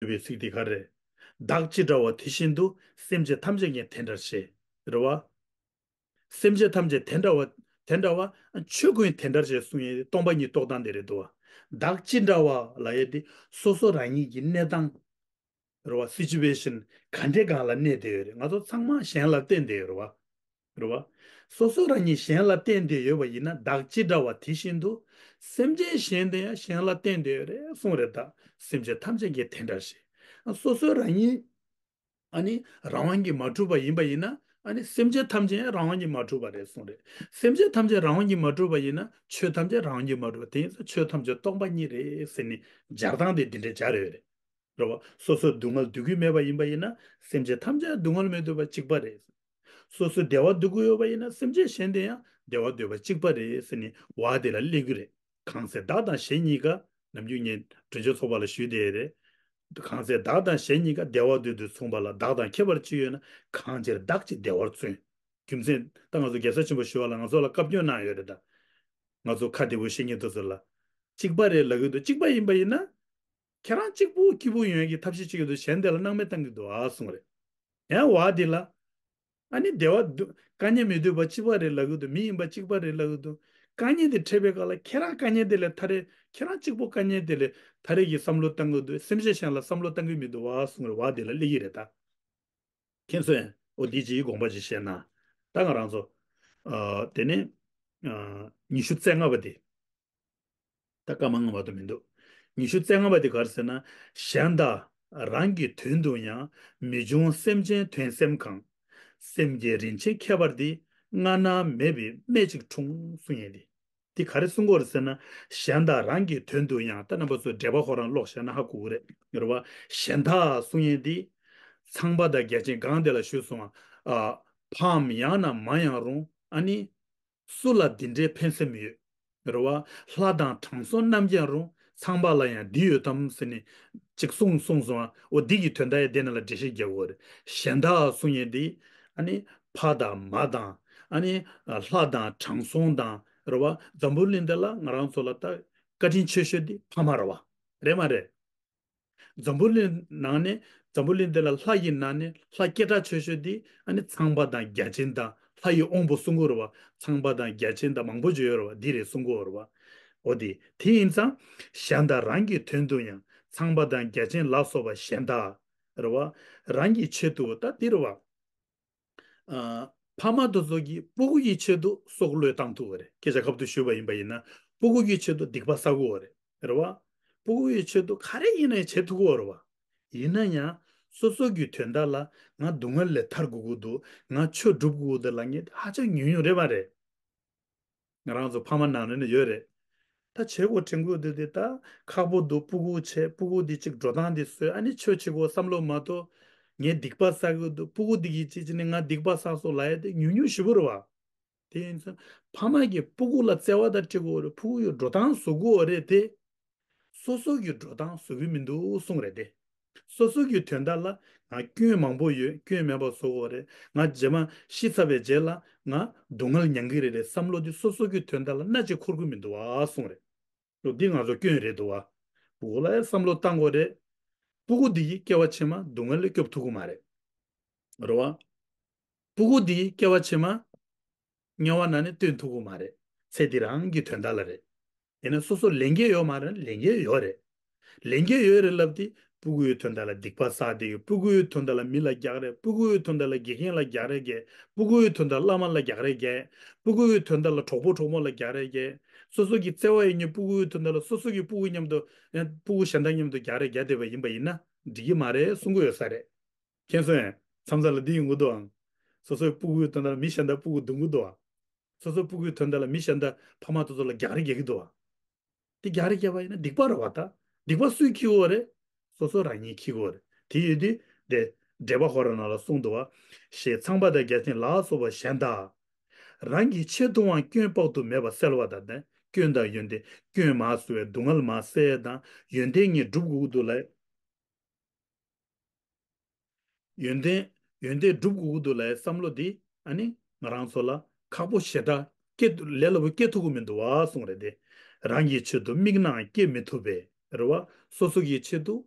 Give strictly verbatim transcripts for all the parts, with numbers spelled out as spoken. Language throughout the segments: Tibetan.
ཡོད་པའི་ཚིག་དེ་ག་རེ་རེད། བདག་ཅི་འདྲ་བ་དེ་བཞིན་དུ་སེམས་ཅན་ཐམས་ཅད་ཀྱང་དེ་འདྲར་བྱེད། རེད་བ། སེམས་ཅན་ཐམས་ཅད་དེ་འདྲ་བ། དེ་འདྲ་བ་ཆོས་ཀུན་དེ་འདྲར་བྱེད་གསུང་ཡས་སྟོང་པ་ཉིད་རྟོགས་སྟངས་དེ་རེད་འདུག་བ། བདག་ཅི་འདྲ་བ་ལབ་ཡས་དེ་སོ་སོ་རང་ཉིད་ཀྱི་གནས་སྟངས། རེད་བ། སི་ཅུ་ཨེ་ཤན་ག་འདྲའི་སྒང་ལ་གནས་བསྡད་ཡོད་རེད། ང་ཚོ་ཚང་མ་གཞན་ལ་བརྟེན་བསྡད་ཡོད་རེད་བ། རེད་བ། སོ་སོ་རང་ཉིད་གཞན་ལ་བརྟེན་བསྡད་ཡོད་པ་ཡིན་ན། བདག་ཅི་འདྲ་བ་དེ་བཞིན་དུ་སེམས་ཅན་གཞན་དེ་ཡང་གཞན་ལ་བརྟེན་བསྡད་ཡོད་རེད་གསུངས་རེད་ད། སེམས་ཅན་ཐམས་ཅད་ཀྱང་དེ་འདྲར་བྱེད། སོ་སོ་རང་ཉིད་ཨ་ནི་རང་དབང་གིས་མ་གྲུབ་པ་ཡིན་པ་ཡིན་ན། ཨ་ནི་སེམས་ཅན་ཐམས་ཅད་ཡང་རང་དབང་གིས་མ་གྲུབ་པ་རེད་གསུངས་རེད། སེམས་ཅན་ཐམས་ཅད་རང་དབང་གིས་མ་གྲུབ་པ་ཡིན་ན། ཆོས་ཐམས་ཅད་རང་དབང་གིས་མ་གྲུབ་པ་དེ་ཡིན་ཙང་ཆོས་ཐམས་ཅད་སྟོང་པ་ཉིད་རེད་ཟེར་ནས་སྦྱར་སྟངས་དེ་འདི་འདྲས་སྦྱར་ཡོད་རེད། རེད་བ། སོ་སོར་སྡུག་བསྔལ་འདོད་ཀྱི་མེད་པ་ཡིན་པ་ཡིན་ན། སེམས་ཅན་ཐམས་ཅད་སྡུག་བསྔལ་མི་འདོད་པ་གཅིག་པ་རེད། སོ་སོ་བདེ་བ་འདོད་ཀྱི་ཡོད་པ་ཡིན་ན། སེམས་ཅན་གཞན་དེ་ཡང་བདེ་བ་འདོད་པ་གཅིག་པ་རེད་ཟེར་ནས་བ་དེ་ལ་སླེབས་ཀྱི་རེད། གང་ཚེ་བདག་དང་གཞན་གཉིས་ཀ། ནམ་རྒྱུན་ངས་དྲིན་ཆེན་ཚོགས་པ་ལ་ཞུས་བསྡད་རེད། གང་ཚེ་བདག་དང་གཞན་གཉིས་ཀ་བདེ་བ་འདོད་དུ་མཚུངས་པ་ལ། བདག་དང་ཁྱད་པར་ཅི་ཡོད་ན། གང་ཕྱིར་བདག་གཅིག་བདེ་བར་བརྩོན། རྒྱུ་མཚན་ད་ང་ཚོ་རྒྱལ་སྲས་ཆེན་པོ་ཞི་བ་ལྷ་ང་ཚོ་ལ་བཀའ་བཀྱོན་གནང་ཡོད་རེད་ད། ང་ཚོ་ཁ་བདེ་པོ་བཤད་མཁན་དེ་ཚོ་ལ། གཅིག་པ་རེད་ལབ་ཀྱི་འདུག་གཅིག་པ་ཡིན་པ་ཡིན་ན། ཁྱེད་རང་གཅིག་པུ་སྐྱིད་པོ་ཡོང་ཡག་གི་ཐབས་ཤེས་བྱེད་ཀྱི་འདུག་གཞན་དེ་ལ་སྣང་མེད་བཏང་གི་འདུག་ཨ་གསུངས་རེད། ཡང་བ་འདི་ལ། ཨ་ནི་བདེ་བ་འདོད། དཀའ་ངལ་མི་འདོད་པ་གཅིག་པ་རེད་ལབ་ཀྱི་འདུག་མི་ཡིན་པ་གཅིག་པ་རེད་ལབ་ཀྱི་འདུག་དཀའ་ངལ་དེ་འཕྲད་པའི་སྐབས་ལ་ཁྱེད་རང་དཀའ་ངལ་དེ་ལས་ཐར་རེ། ཁྱེད་རང་གཅིག་པོ་དཀའ་ངལ་དེ་ལས་ཐར་རེ་གི་བསམ་བློ་བཏང་གི་འདུག་སེམས་ཅན་གཞན་ལ་བསམ་བློ་བཏང་གི་མི་འདུག་བ་གསུངས་རེད། བ་འདི་ལ་སླེབས་ཀྱི་རེད་ད། མཁྱེན་སོང་ངས། འོ་འདི་ཅིག་དགོངས་པ་ཅིག་བཞེས་ན། ད་ང་རང་ཚོ། ཨ། དེ་ནས། ཨ། ཉི་ཤུ་རྩ་ལྔ་པ་དེ། ད་སྐར་མ་ལྔ་མ་གཏོགས་མི་འདུག་ཉི་ཤུ་རྩ་ལྔ་པ་དེ་ག་རེ་ཟེར་ན། གཞན་དག་རང་གི་དོན་དུ་ཡང་། མི་འབྱུང་སེམས་ཅན་དོན་སེམས་གང་། སེམས་བསྐྱེད་རིན་ཆེན་ཁྱད་པར་འདི། སྔ་ན་མེད་པའི་སྨན་གཅིག་འཁྲུངས་གསུང་ཡས་དེ། དེ་ག་རེ་གསུང་གི་ཡོད་རེད་ཟེར་ན། གཞན་དག་རང་གི་དོན་དུ་ཡང་། ད་རྣམ་པ་ཚོས་འགྲེལ་པ་ཁོ་རང་ཀློག་བཞག་ན་ཧ་གོ་གི་རེད། རེད་བ། གཞན་དག་གསུང་ཡས་འདི། ཚངས་པ་དང་བརྒྱ་བྱིན་གང་དེ་ལ་ཞུས་སོང་བ། ཨ། ཕའམ་ཡང་ན་མ་ཡང་རུང་། ཨ་ནི། སུ་ལ་འདི་འདྲའི་ཕན་སེམས་ཡོད། རེད་བ། ལྷ་དང་དྲང་སྲོང་རྣམས་ཀྱང་རུང་། ཚངས་པ་ལ་ཡང་འདི་ཡོད་དམ་ཟེར་ནས་ཅིག་གསུངས་གསུངས་སོང་ཨ། འོ་འདི་གི་དོན་དག་ཡང་དེ་ནང་ལ་འགྲེལ་བཤད་རྒྱག་དགོས་རེད། གཞན་དག་གསུང་ཡས་འདི། ཨ་ནི་ཕ་དང་མ་དང་། ཨ་ནི་ལྷ་དང་དྲང་སྲོང་དང་། རེད་བ། འཛམ་བུ་གླིང་འདི་ལ་ང་རང་ཚོ་ལ་ད་བཀའ་དྲིན་ཆེ་ཤོས་འདི་ཕ་མ་རེད་བ། རེད་མ་རེད། འཛམ་བུ་གླིང་ནང་ནས། འཛམ་བུ་གླིང་འདི་ལ་ལྷ་ཡི་ནང་ནས་ལྷ་སྐད་གྲགས་ཆེ་ཤོས་འདི། ཨ་ནི་ཚངས་པ་དང་བརྒྱ་བྱིན་དང་། ལྷ་ཡི་དབང་པོ་གསུང་གི་ཡོད་རེད་བ། ཚངས་པ་དང་བརྒྱ་བྱིན་དང་མང་པོ་ཅིག་ཡོད་རེད་བ། འདི་རེད་གསུང་གི་ཡོད་རེད་བ། འོ་དེ་དེ་ཡིན་ཙང་། གཞན་དག་རང་གི་དོན་དུ་ཡང་། ཚངས་པ་དང་བརྒྱ་བྱིན་ལ་སོགས་པ་གཞན་དག། རེད་བ། རང་གི་ཆེད་དུ་ད་འདི་རེད་བ། ཨ། ཕ་མ་དེ་ཚོ་གིས་སྤུ་གུ་ཡི་ཆེད་དུ་སྲོག་བློས་བཏང་ཐུབ་པ་རེད། སྐད་ཆ་ཁ་ཐུག་ཞུས་པ་ཡིན་པ་ཡིན་ན། སྤུ་གུ་ཡི་ཆེད་དུ་སྡིག་པ་བསགས་ཀྱི་ཡོད་རེད། རེད་བ། སྤུ་གུ་ཡི་ཆེད་དུ་ག་རེ་ཡིན་ན་ཡང་བྱེད་ཐུབ་ཀྱི་ཡོད་རེད་བ། ཡིན་ན་ཡང་། སོ་སོ་གི་དོན་དག་ལ། ང་སྡུག་བསྔལ་ལས་ཐར་དགོས་ཀྱི་འདུག་ང་ཆོས་སྒྲུབ་དགོས་ཀྱི་འདུག་ལབ་མཁན་ཧ་ཅང་ཉུང་ཉུང་རེད་མ་རེད། ང་རང་ཚོ་ཕ་མ་ནང་ལོགས་ནས་ཡོད་རེད། ད་བྱེད་དགོས་དྲན་དགོས་འདུག་དེ་ད་ཁག་པོ་འདུག་སྤུ་གུ་བྱས། སྤུ་གུ་འདི་གཅིག་འགྲོ་སྟངས་འདི་བཟོས། ཨ་ནི་ཆོས་བྱེད་དགོས་བསམ་བློ་མ་གཏོགས། ངས་སྡིག་པ་བསགས་ཀྱི་འདུག་སྤུ་གུ་འདི་གིས་ཅི་བྱས་ནས་ང་སྡིག་པ་བསགས་སོང་ལབ་ཡ་དེ་ཉུང་ཉུང་ཞེ་པོ་རེད་བ། དེ་ཡིན་ཙང་ཕ་མ་གིས་སྤུ་གུ་ལ་བརྩེ་བ་དང་སྤྲད་དགོས་རེད། སྤུ་གུ་ཡི་འགྲོ་སྟངས་བཟོ་དགོས་རེད་དེ། སོ་སོ་གི་འགྲོ་སྟངས་བཟོ་གི་མི་འདུག་གསུངས་རེད་དེ། སོ་སོ་གི་དོན་དག་ལ་ང་སྐྱོན་མང་པོ་ཡོད། སྐྱོན་མེད་པ་བཟོ་དགོས་རེད། ང་རྗེས་མ་ཤི་ཚར་བའི་རྗེས་ལ་ང་སྡུག་བསྔལ་མྱང་གི་རེད་རེད་བསམ་བློ་དེ་སོ་སོ་གི་དོན་དག་ལ་སྣ་གཅིག་འཁོར་གི་མི་འདུག་ཨ་གསུངས་རེད། འོ་འདི་ང་ཚོ་སྐྱོན་རེད་འདུག་བ། སྤུ་གུ་ལ་ཡང་བསམ་བློ་བཏང་དགོས་རེད། སྤུ་གུ་འདི་ཡིས་སྐྱེ་བ་ཕྱི་མ་སྡུག་བསྔལ་ལས་སྐྱོབ་ཐུབ་ཀྱི་མ་རེད། རེད་བ། སྤུ་གུ་འདི་ཡིས་སྐྱེ་བ་ཕྱི་མ་དམྱལ་བ་ནང་ནས་བཏོན་ཐུབ་ཀྱི་མ་རེད། ཚེ་འདི་རང་གི་དོན་དག་ལ་རེད། ཡིན་ན་སོ་སོ་ལས་འགན་ཡོད་མ་རེད། ལས་འགན་ཡོད་རེད། ལས་འགན་ཡོད་རེད་ལབ་དེ། སྤུ་གུའི་དོན་དག་ལ་སྡིག་པ་བསགས་བསྡད་ཡོད། སྤུ་གུའི་དོན་དག་ལ་མི་ལ་རྒྱག་རེས། སྤུ་གུའི་དོན་དག་ལ་དགེ་རྒན་ལ་རྒྱག་རེས་རྒྱག་སྤུ་གུའི་དོན་དག་བླ་མ་ལ་རྒྱག་རེས་རྒྱག་སྤུ་གུའི་དོན་དག་ལ་གྲོགས་པོ་གྲོགས་མོ་ལ་རྒྱག་རེས་རྒྱག་སོ་སོ་གི་བརྩེ་བ་ཡོད་མཁན་སྤུ་གུའི་དོན་དག་ལ་སོ་སོ་གི་སྤུ་གུ་མཉམ་དུ། ཡང་སྤུ་གུ་གཞན་དག་མཉམ་དུ་རྒྱག་རེས་རྒྱག་བསྡད་པ་ཡིན་པ་ཡིན་ན་འགྲིག་གི་མ་རེད་གསུང་གི་ཡོད་ས་རེད། མཁྱེན་སོང་ངས། མཚམས་མཚམས་ལ་འདི་ཡོང་གི་འདུག་ཨང་། སོ་སོའི་སྤུ་གུའི་དོན་དག་ལ་མི་གཞན་དག་སྤུ་གུ་རྡུང་གི་འདུག་ཨང་། སོ་སོའི་སྤུ་གུའི་དོན་དག་ལ་མི་གཞན་དག་ཕ་མ་དེ་ཚོ་ལ་རྒྱག་རེས་རྒྱག་གི་འདུག་ཨང་། དེ་རྒྱག་རེས་བརྒྱབ་པ་ཡིན་ན་སྡིག་པ་རེད་བ་ད། སྡིག་པ་སུས་འཁྱེར་གྱི་ཡོད་རེད། སོ་སོ་རང་ཉིད་འཁྱེར་གྱི་ཡོད་རེད། དེ་ཡོད་དུས་དེ་འགྲེལ་པ་ཁོ་རང་ནང་ལ་གསུངས་འདུག་བ། ཞེས་ཚངས་པ་དང་བརྒྱ་བྱིན་ལ་སོགས་པ་གཞན་དག་རང་གི་ཆེད་དུའང་སྐྱོན་དཔག་ཏུ་མེད་པ་སེལ་བ་དང་ལྡན། སྐྱོན་དང་ཡོན་ཏན། སྐྱོན་མ་བཟོ་བའི་སྡུག་བསྔལ་མ་སེལ་དང་། ཡོན་ཏན་ངས་སྒྲུབ་དགོས་ཀྱི་འདུག་ལབ། ཡོན་ཏན། ཡོན་ཏན་སྒྲུབ་དགོས་ཀྱི་འདུག་ལབ་བསམ་བློ་འདི་ཨ་ནི་ང་རང་ཚོ་ལ་ཁག་པོ་ཞེ་དྲག་སྐྱེ་ལས་སླ་པོ་སྐྱེ་ཐུབ་ཀྱི་མི་འདུག་བ་གསུངས་རེད་དེ། རང་གི་ཆེད་དུ་དམིགས་ནའང་སྐྱེ་མི་ཐུབ་པས་རེད་བ། སོ་སོ་གི་ཆེད་དུ།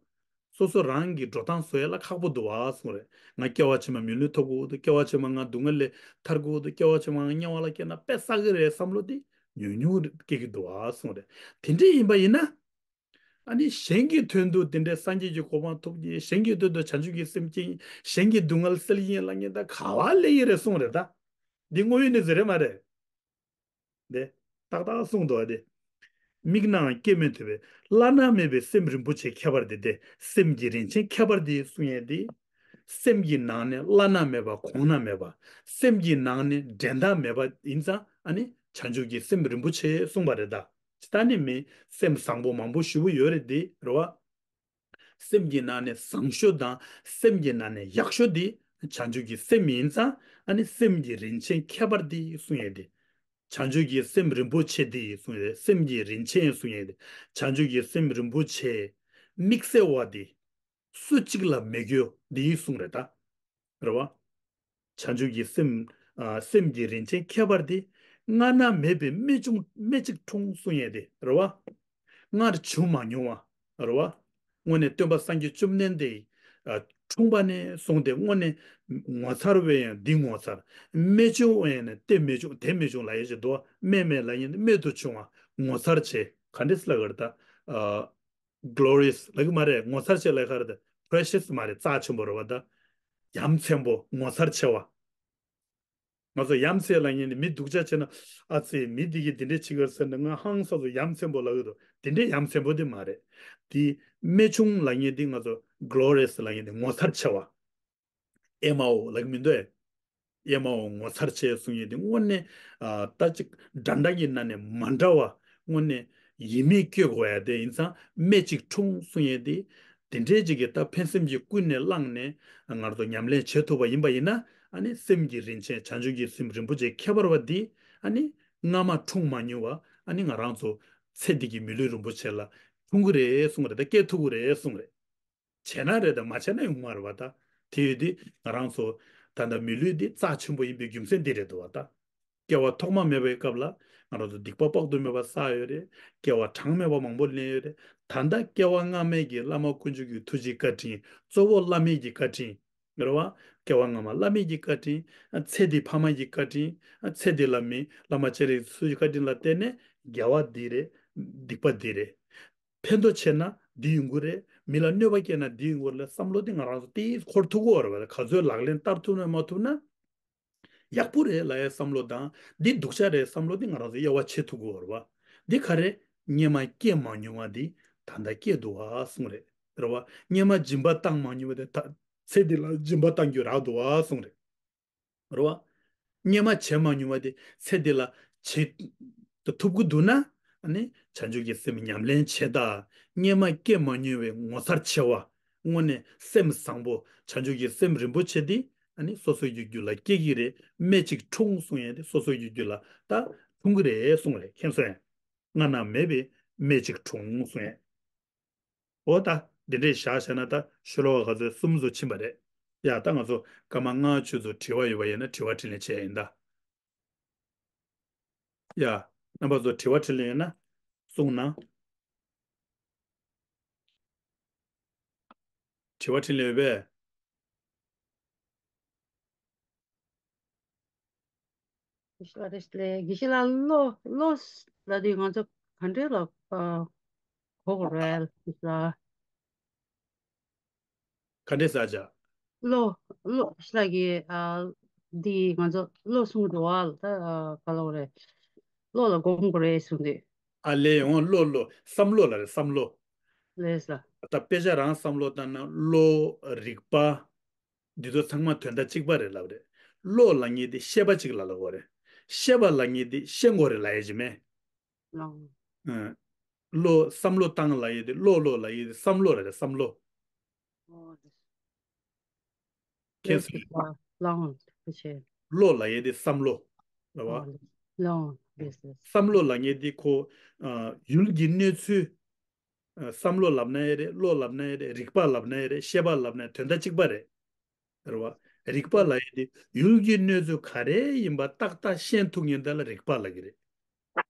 སོ་སོ་རང་གི་འགྲོ་སྟངས་བཟོ་ཡ་ལ་ཁག་པོ་འདུག་བ་གསུངས་རེད། ང་སྐྱེ་བ་ཕྱི་མ་མི་ལུས་ཐོབ་དགོས་འདུག་སྐྱེ་བ་ཕྱི་མ་ང་སྡུག་བསྔལ་ལས་ཐར་དགོས་འདུག་སྐྱེ་བ་ཕྱི་མ་ང་དམྱལ་བ་ལ་སྐྱེས་ན་དཔེ་བསགས་ཀྱི་རེད་བསམ་བློ་དེ་ཉུང་ཉུང་སྐྱེ་གི་འདུག་བ་གསུངས་རེད། དེ་འདྲ་ཡིན་པ་ཡིན་ན། ཨ་ནི་གཞན་གྱི་དོན་དུ་དེ་འདྲའི་སངས་རྒྱས་ཀྱི་གོ་འཕང་ཐོབ་ཀྱི། གཞན་གྱི་དོན་དུ་བྱང་ཆུབ་ཀྱི་སེམས་སྐྱེ་ཡིན། གཞན་གྱི་སྡུག་བསྔལ་སེལ་གྱི་ཡིན་ལབ་མཁན་ད་ག་བ་ལེན་གྱི་རེད་གསུངས་རེད་ད། འདི་དངོས་ཡོད་གནས་ཚུལ་རེད་མ་རེད། འདི་ཏག་ཏག་གསུངས་འདུག་བ་དེ། མིག་ནའང་སྐྱེ་མི་ཐུབ་པའི་བླ་ན་མེད་པའི་སེམས་རིན་པོ་ཆེ་ཁྱད་པར་འདི་སྟེ། སེམས་ཀྱི་རིན་ཆེན་ཁྱད་པར་འདི་གསུང་ཡས་འདི། སེམས་ཀྱི་ནང་ནས་བླ་ན་མེད་པ་གོང་ན་མེད་པ། སེམས་ཀྱི་ནང་ནས་འགྲན་ཟླ་མེད་པ་ཡིན་ཙང་ཨ་ནི་བྱང་ཆུབ་ཀྱི་སེམས་རིན་པོ་ཆེ་གསུངས་པ་རེད་ད། ཇི་ལྟར་ནི་མི་སེམས་བཟང་པོ་མང་པོ་ཞེ་པོ་ཡོད་རེད་འདི་རེད་བ། སེམས་ཀྱི་ནང་ནས་བཟང་ཤོས་དང་སེམས་ཀྱི་ནང་ནས་ཡག་ཤོས་འདི་བྱང་ཆུབ་ཀྱི་སེམས་ཡིན་ཙང་ཨ་ནི་སེམས་ཀྱི་རིན་ཆེན་ཁྱད་པར་འདི་གསུང་ཡས་འདི། བྱང་ཆུབ་ཀྱི་སེམས་རིན་པོ་ཆེ་འདི་གསུང་ཡས། སེམས་ཀྱི་རིན་ཆེན་གསུང་ཡས་འདི། བྱང་ཆུབ་ཀྱི་སེམས་རིན་པོ་ཆེ། དམིགས་བསལ་བ་འདི། སུ་གཅིག་ལ་མེད་རྒྱུ་འདི་གསུང་རེད་ད། རེད་བ། བྱང་ཆུབ་ཀྱི་སེམས། ཨ། སེམས་ཀྱི་རིན་ཆེན་ཁྱད་པར་འདི། སྔ་ན་མེད་པའི་རྨད་བྱུང་རྨད་ཅིག་འཁྲུངས་གསུང་ཡས་འདི་རེད་བ། སྔར་བྱུང་མ་མྱོང་བ་རེད་བ། དངོས་གནས་སྟོན་པ་སངས་རྒྱས་བཅོམ་ལྡན་འདས། ཨ། འཁྲུངས་པ་ནས་བཟུང་སྟེ་དངོས་གནས་ངོ་མཚར་བའི་ཡང་འདི་ངོ་མཚར། རྨད་བྱུང་བའི་ཡང་ནས་དེ་རྨད་བྱུང་དེ་རྨད་བྱུང་ལབ་ཡས་ཅིག་འདུག་རྨད་མེད་ལབ་ཡས་འདི་རྨད་དུ་བྱུང་བ་ངོ་མཚར་ཆེ། ག་འདྲས་ལབ་གི་རེད་ད། ཨ། glorious ལབ་གི་མ་རེད། ངོ་མཚར་ཆེ་ལབ་ག་རེད་ད། precious མ་རེད། རྩ་ཆེན་པོ་རེད་བ་ད། ཡ་མཚན་པོ་ངོ་མཚར་ཆེ་བ། ང་ཚོ་ཡ་མཚན་ལབ་མཁན་ནི་མི་སྡུག་ཅག་བྱས་ན། ཨ་ཙི་མི་འདི་གིས་འདི་འདྲས་བྱེད་ཀྱི་ཟེར་ནས་ང་ཧང་སངས་སོ། ཡ་མཚན་པོ་ལབ་ཀྱི་འདུག་དེ་འདྲས་ཡ་མཚན་པོ་དེ་མ་རེད། དེ་རྨད་བྱུང་ལབ་མཁན་དེ་ང་ཚོ་glorious ལབ་མཁན་དེ་ངོ་མཚར་ཆེ་བ། ཨེ་མའོ་ལབ་ཀྱི་མི་འདུག་ཨེ། ཨེ་མའོ་ངོ་མཚར་ཆེ་གསུང་ཡས་དེ་དངོས་གནས། ཨ། ད་ཅིག་འདྲ་འདྲ་གི་ནང་ནས་མ་འདྲ་བ། དངོས་གནས་ཡིད་མི་བསྐྱོད་དགོས་ཡ་དེ་ཡིན་ཙང་རྨད་ཅིག་འཁྲུངས་གསུང་ཡས་དེ། དེ་འདྲའི་ཅིག་གིས་ད་ཕན་སེམས་ཀྱི་ཀུན་ནས་བསླངས་ནས་ང་ཚོ་ཉམས་ལེན་བྱེད་ཐུབ་པ་ཡིན་པ་ཡིན་ན། ཨ་ནི་སེམས་ཀྱི་རིན་ཆེན་བྱང་ཆུབ་ཀྱི་སེམས་རིན་པོ་ཆེ་ཁྱད་པར་བ་འདི། ཨ་ནི་སྔ་མ་འཁྲུངས་མ་མྱོང་བ། ཨ་ནི་ང་རང་ཚོ་ཚེ་འདི་གི་མི་ལུས་རིན་པོ་ཆེ་ལ་འཁྲུངས་ཀྱི་རེད་གསུངས་རེད། ད་སྐྱེ་ཐུབ་ཀྱི་རེད་གསུངས་རེད། བྱས་ན་རེད་ད། མ་བྱས་ན་ཡོང་མ་རེད་བ་ད། དེ་ཡོད་དུས་ང་རང་ཚོ་ད་ལྟ་མི་ལུས་འདི་རྩ་ཆེན་པོ་ཡིན་པའི་རྒྱུ་མཚན་འདི་རེད་འདུག་བ་ད། སྐྱེ་བ་ཐོག་མ་མེད་པའི་སྐབས་ལ་ང་རང་ཚོ་སྡིག་པ་དཔག་ཏུ་མེད་པ་བསགས་ཡོད་རེད། དགེ་བ་གྲངས་མེད་པ་མང་པོ་ལེན་ཡོད་རེད། ད་ལྟ་སྐྱེ་བ་སྔ་མའི་གི་བླ་མ་དཀོན་མཆོག་གི་ཐུགས་རྗེ་བཀའ་དྲིན། གཙོ་བོ་བླ་མའི་གི་བཀའ་དྲིན། རེད་བ། སྐྱེ་བ་སྔ་མ་བླ་མའི་གི་བཀའ་དྲིན། ཚེ་འདི་ཕ་མ་གི་བཀའ་དྲིན། ཚེ་འདི་ལ་མི་བླ་མ་སྤྱན་རས་གཟིགས་ཀྱི་བཀའ་དྲིན་ལ་བརྟེན་ནས་དགེ་བ་འདི་རེད། སྡིག་པ་འདི་རེད། ཕན་ཐོགས་ཆེ་ན་འདི་ཡོང་གི་རེད། མི་ལ་གནོད་པ་སྐྱེལ་ན་འདི་ཡོང་གི་རེད་ལ་བསམ་བློ་དེ་ང་རང་ཚོ་དེ་འཁོར་ཐུབ་ཀྱི་ཡོད་རེད་བ། ག་ཚོད་ལག་ལེན་བསྟར་ཐུབ་ན་མ་ཐུབ་ན། ཡག་པོ་རེད་ལབ་ཡའི་བསམ་བློ་དང་འདི་སྡུག་ཅག་རེད་བསམ་བློ་དེ་ང་རང་ཚོ་དབྱེ་བ་ཕྱེ་ཐུབ་ཀྱི་ཡོད་རེད་བ། འདི་ག་རེ། སྔོན་མ་སྐྱེས་མ་མྱོང་བ་འདི་ད་ལྟ་སྐྱེས་འདུག་བ་གསུངས་རེད། རེད་བ། སྔོན་མ་སྦྱིན་པ་བཏང་མ་མྱོང་བ་དེ་ད་ཚེ་འདི་ལ་སྦྱིན་པ་བཏང་རྒྱུ་རག་འདུག་བ་གསུངས་རེད། རེད་བ། སྔོན་མ་བྱས་མ་མྱོང་བ་དེ་ཚེ་འདི་ལ་བྱེད་ཐུབ་ཀྱི་འདུག་ན། ཨ་ནི་བྱང་ཆུབ་ཀྱི་སེམས་ཉམས་ལེན་བྱེད་ད། སྔོན་མ་སྐྱེས་མ་མྱོང་བའི་ངོ་མཚར་ཆེ་བ། དངོས་གནས་སེམས་བཟང་པོ་བྱང་ཆུབ་ཀྱི་སེམས་རིན་པོ་ཆེ་འདི། ཨ་ནི་སོ་སོ་ཡི་རྒྱུད་ལ་སྐྱེ་གི་རེད། རྨད་ཅིག་འཁྲུངས་གསུང་ཡས་དེ་སོ་སོ་ཡི་རྒྱུད་ལ་ད་འཁྲུངས་གི་རེད་གསུང་རེད། མཁྱེན་སོང་ངས། སྔ་ན་མེད་པའི་རྨད་ཅིག་འཁྲུངས་གསུང་ཡས། འོ་ད་འདི་འདྲས་བཞག་བྱས་ན་ད་ཤོ་ལོ་ཀ་ག་ཚོད། གསུམ་ཚོ་ཕྱིན་པ་རེད། ཡ་ད་ང་ཚོ་སྐར་མ་ལྔ་བཅུ་ཚོ་དྲི་བ་ཡོད་པ་ཡིན་ན་དྲི་བ་དྲིས་ལན་བྱས་ཡིན་ད། ཡ། རྣམ་པ་ཚོ་དྲི་བ་དྲིས་ལན་ཡོད་ན་གསུངས་གནང་། དྲི་བ་དྲིས་ལན་ཡོད་པས། དགེ་བཤེས་ལགས་རེད་ལས། དགེ་བཤེས་ལགས་བློ་བློ་ལ་དེ་ང་ཚོ་ག་འདྲས་ལ་ཨ་གོ་དགོས་རེད་དགེ་བཤེས་ལགས། ག་འདྲས་ཟེར་བྱ། བློ་བློ་དགེ་བཤེས་ལགས་ཀྱིས་ཨ་འདི་ང་ཚོ་བློ་གསུང་འགྲོ་བ་ལ་ད་ཨ་ག་ལ་བ་རེད། བློ་ལ་སྒོམ་དགོས་རེད་གསུངས་དུས། ཨ་ལས་འོང་བློ་བློ་བསམ་བློ་ལ་རེད་བསམ་བློ། ལས་ལ། ད་དཔེ་ཆ་རང་བསམ་བློ་བཏང་ན་བློ། རིག་པ། འདི་ཚོ་ཚང་མ་དོན་དག་གཅིག་པ་རེད་ལབ་རེད། བློ་ལབ་མཁན་དེ་ཤེས་པ་གཅིག་ལ་ལབ་དགོས་རེད། ཤེས་པ་ལབ་མཁན་དེ་ཤེས་དགོས་རེད་ལབ་ཡས་ཅིག་མེད། ལོང་། ཨ། བློ་བསམ་བློ་བཏང་ལབ་ཡས་དེ་བློ་བློ་ལབ་ཡས་དེ་བསམ་བློ་རེད། བསམ་བློ། ཨོ། མཁྱེན་སོང་། ལོང་། ལོང་། བློ་ལབ་ཡས་དེ་བསམ་བློ། རེད་བ། ཨོ། ལོང་། ཡེས་ཡེས། བསམ་བློ་ལབ་མཁན་དེ་ཁོ། ཨ། ཡུལ་གྱི་གནས་ཚུལ། བསམ་བློ་ལབ་ན་ཡང་རེད། བློ་ལབ་ན་ཡང་རེད། རིག་པ་ལབ་ན་ཡང་རེད། ཤེས་པ་ལབ་ན་ཡང་དོན་དག་གཅིག་པ་རེད། རེད་བ། རིག་པ་ལབ་ཡས་དེ་ཡུལ་གྱི་གནས་ཚུལ་ག་རེ་ཡིན་པ་ཏག་ཏག་ཤེས་ཐུབ་མཁན་དེ་ལ་རིག་པ་ལབ་ཀྱི་རེད།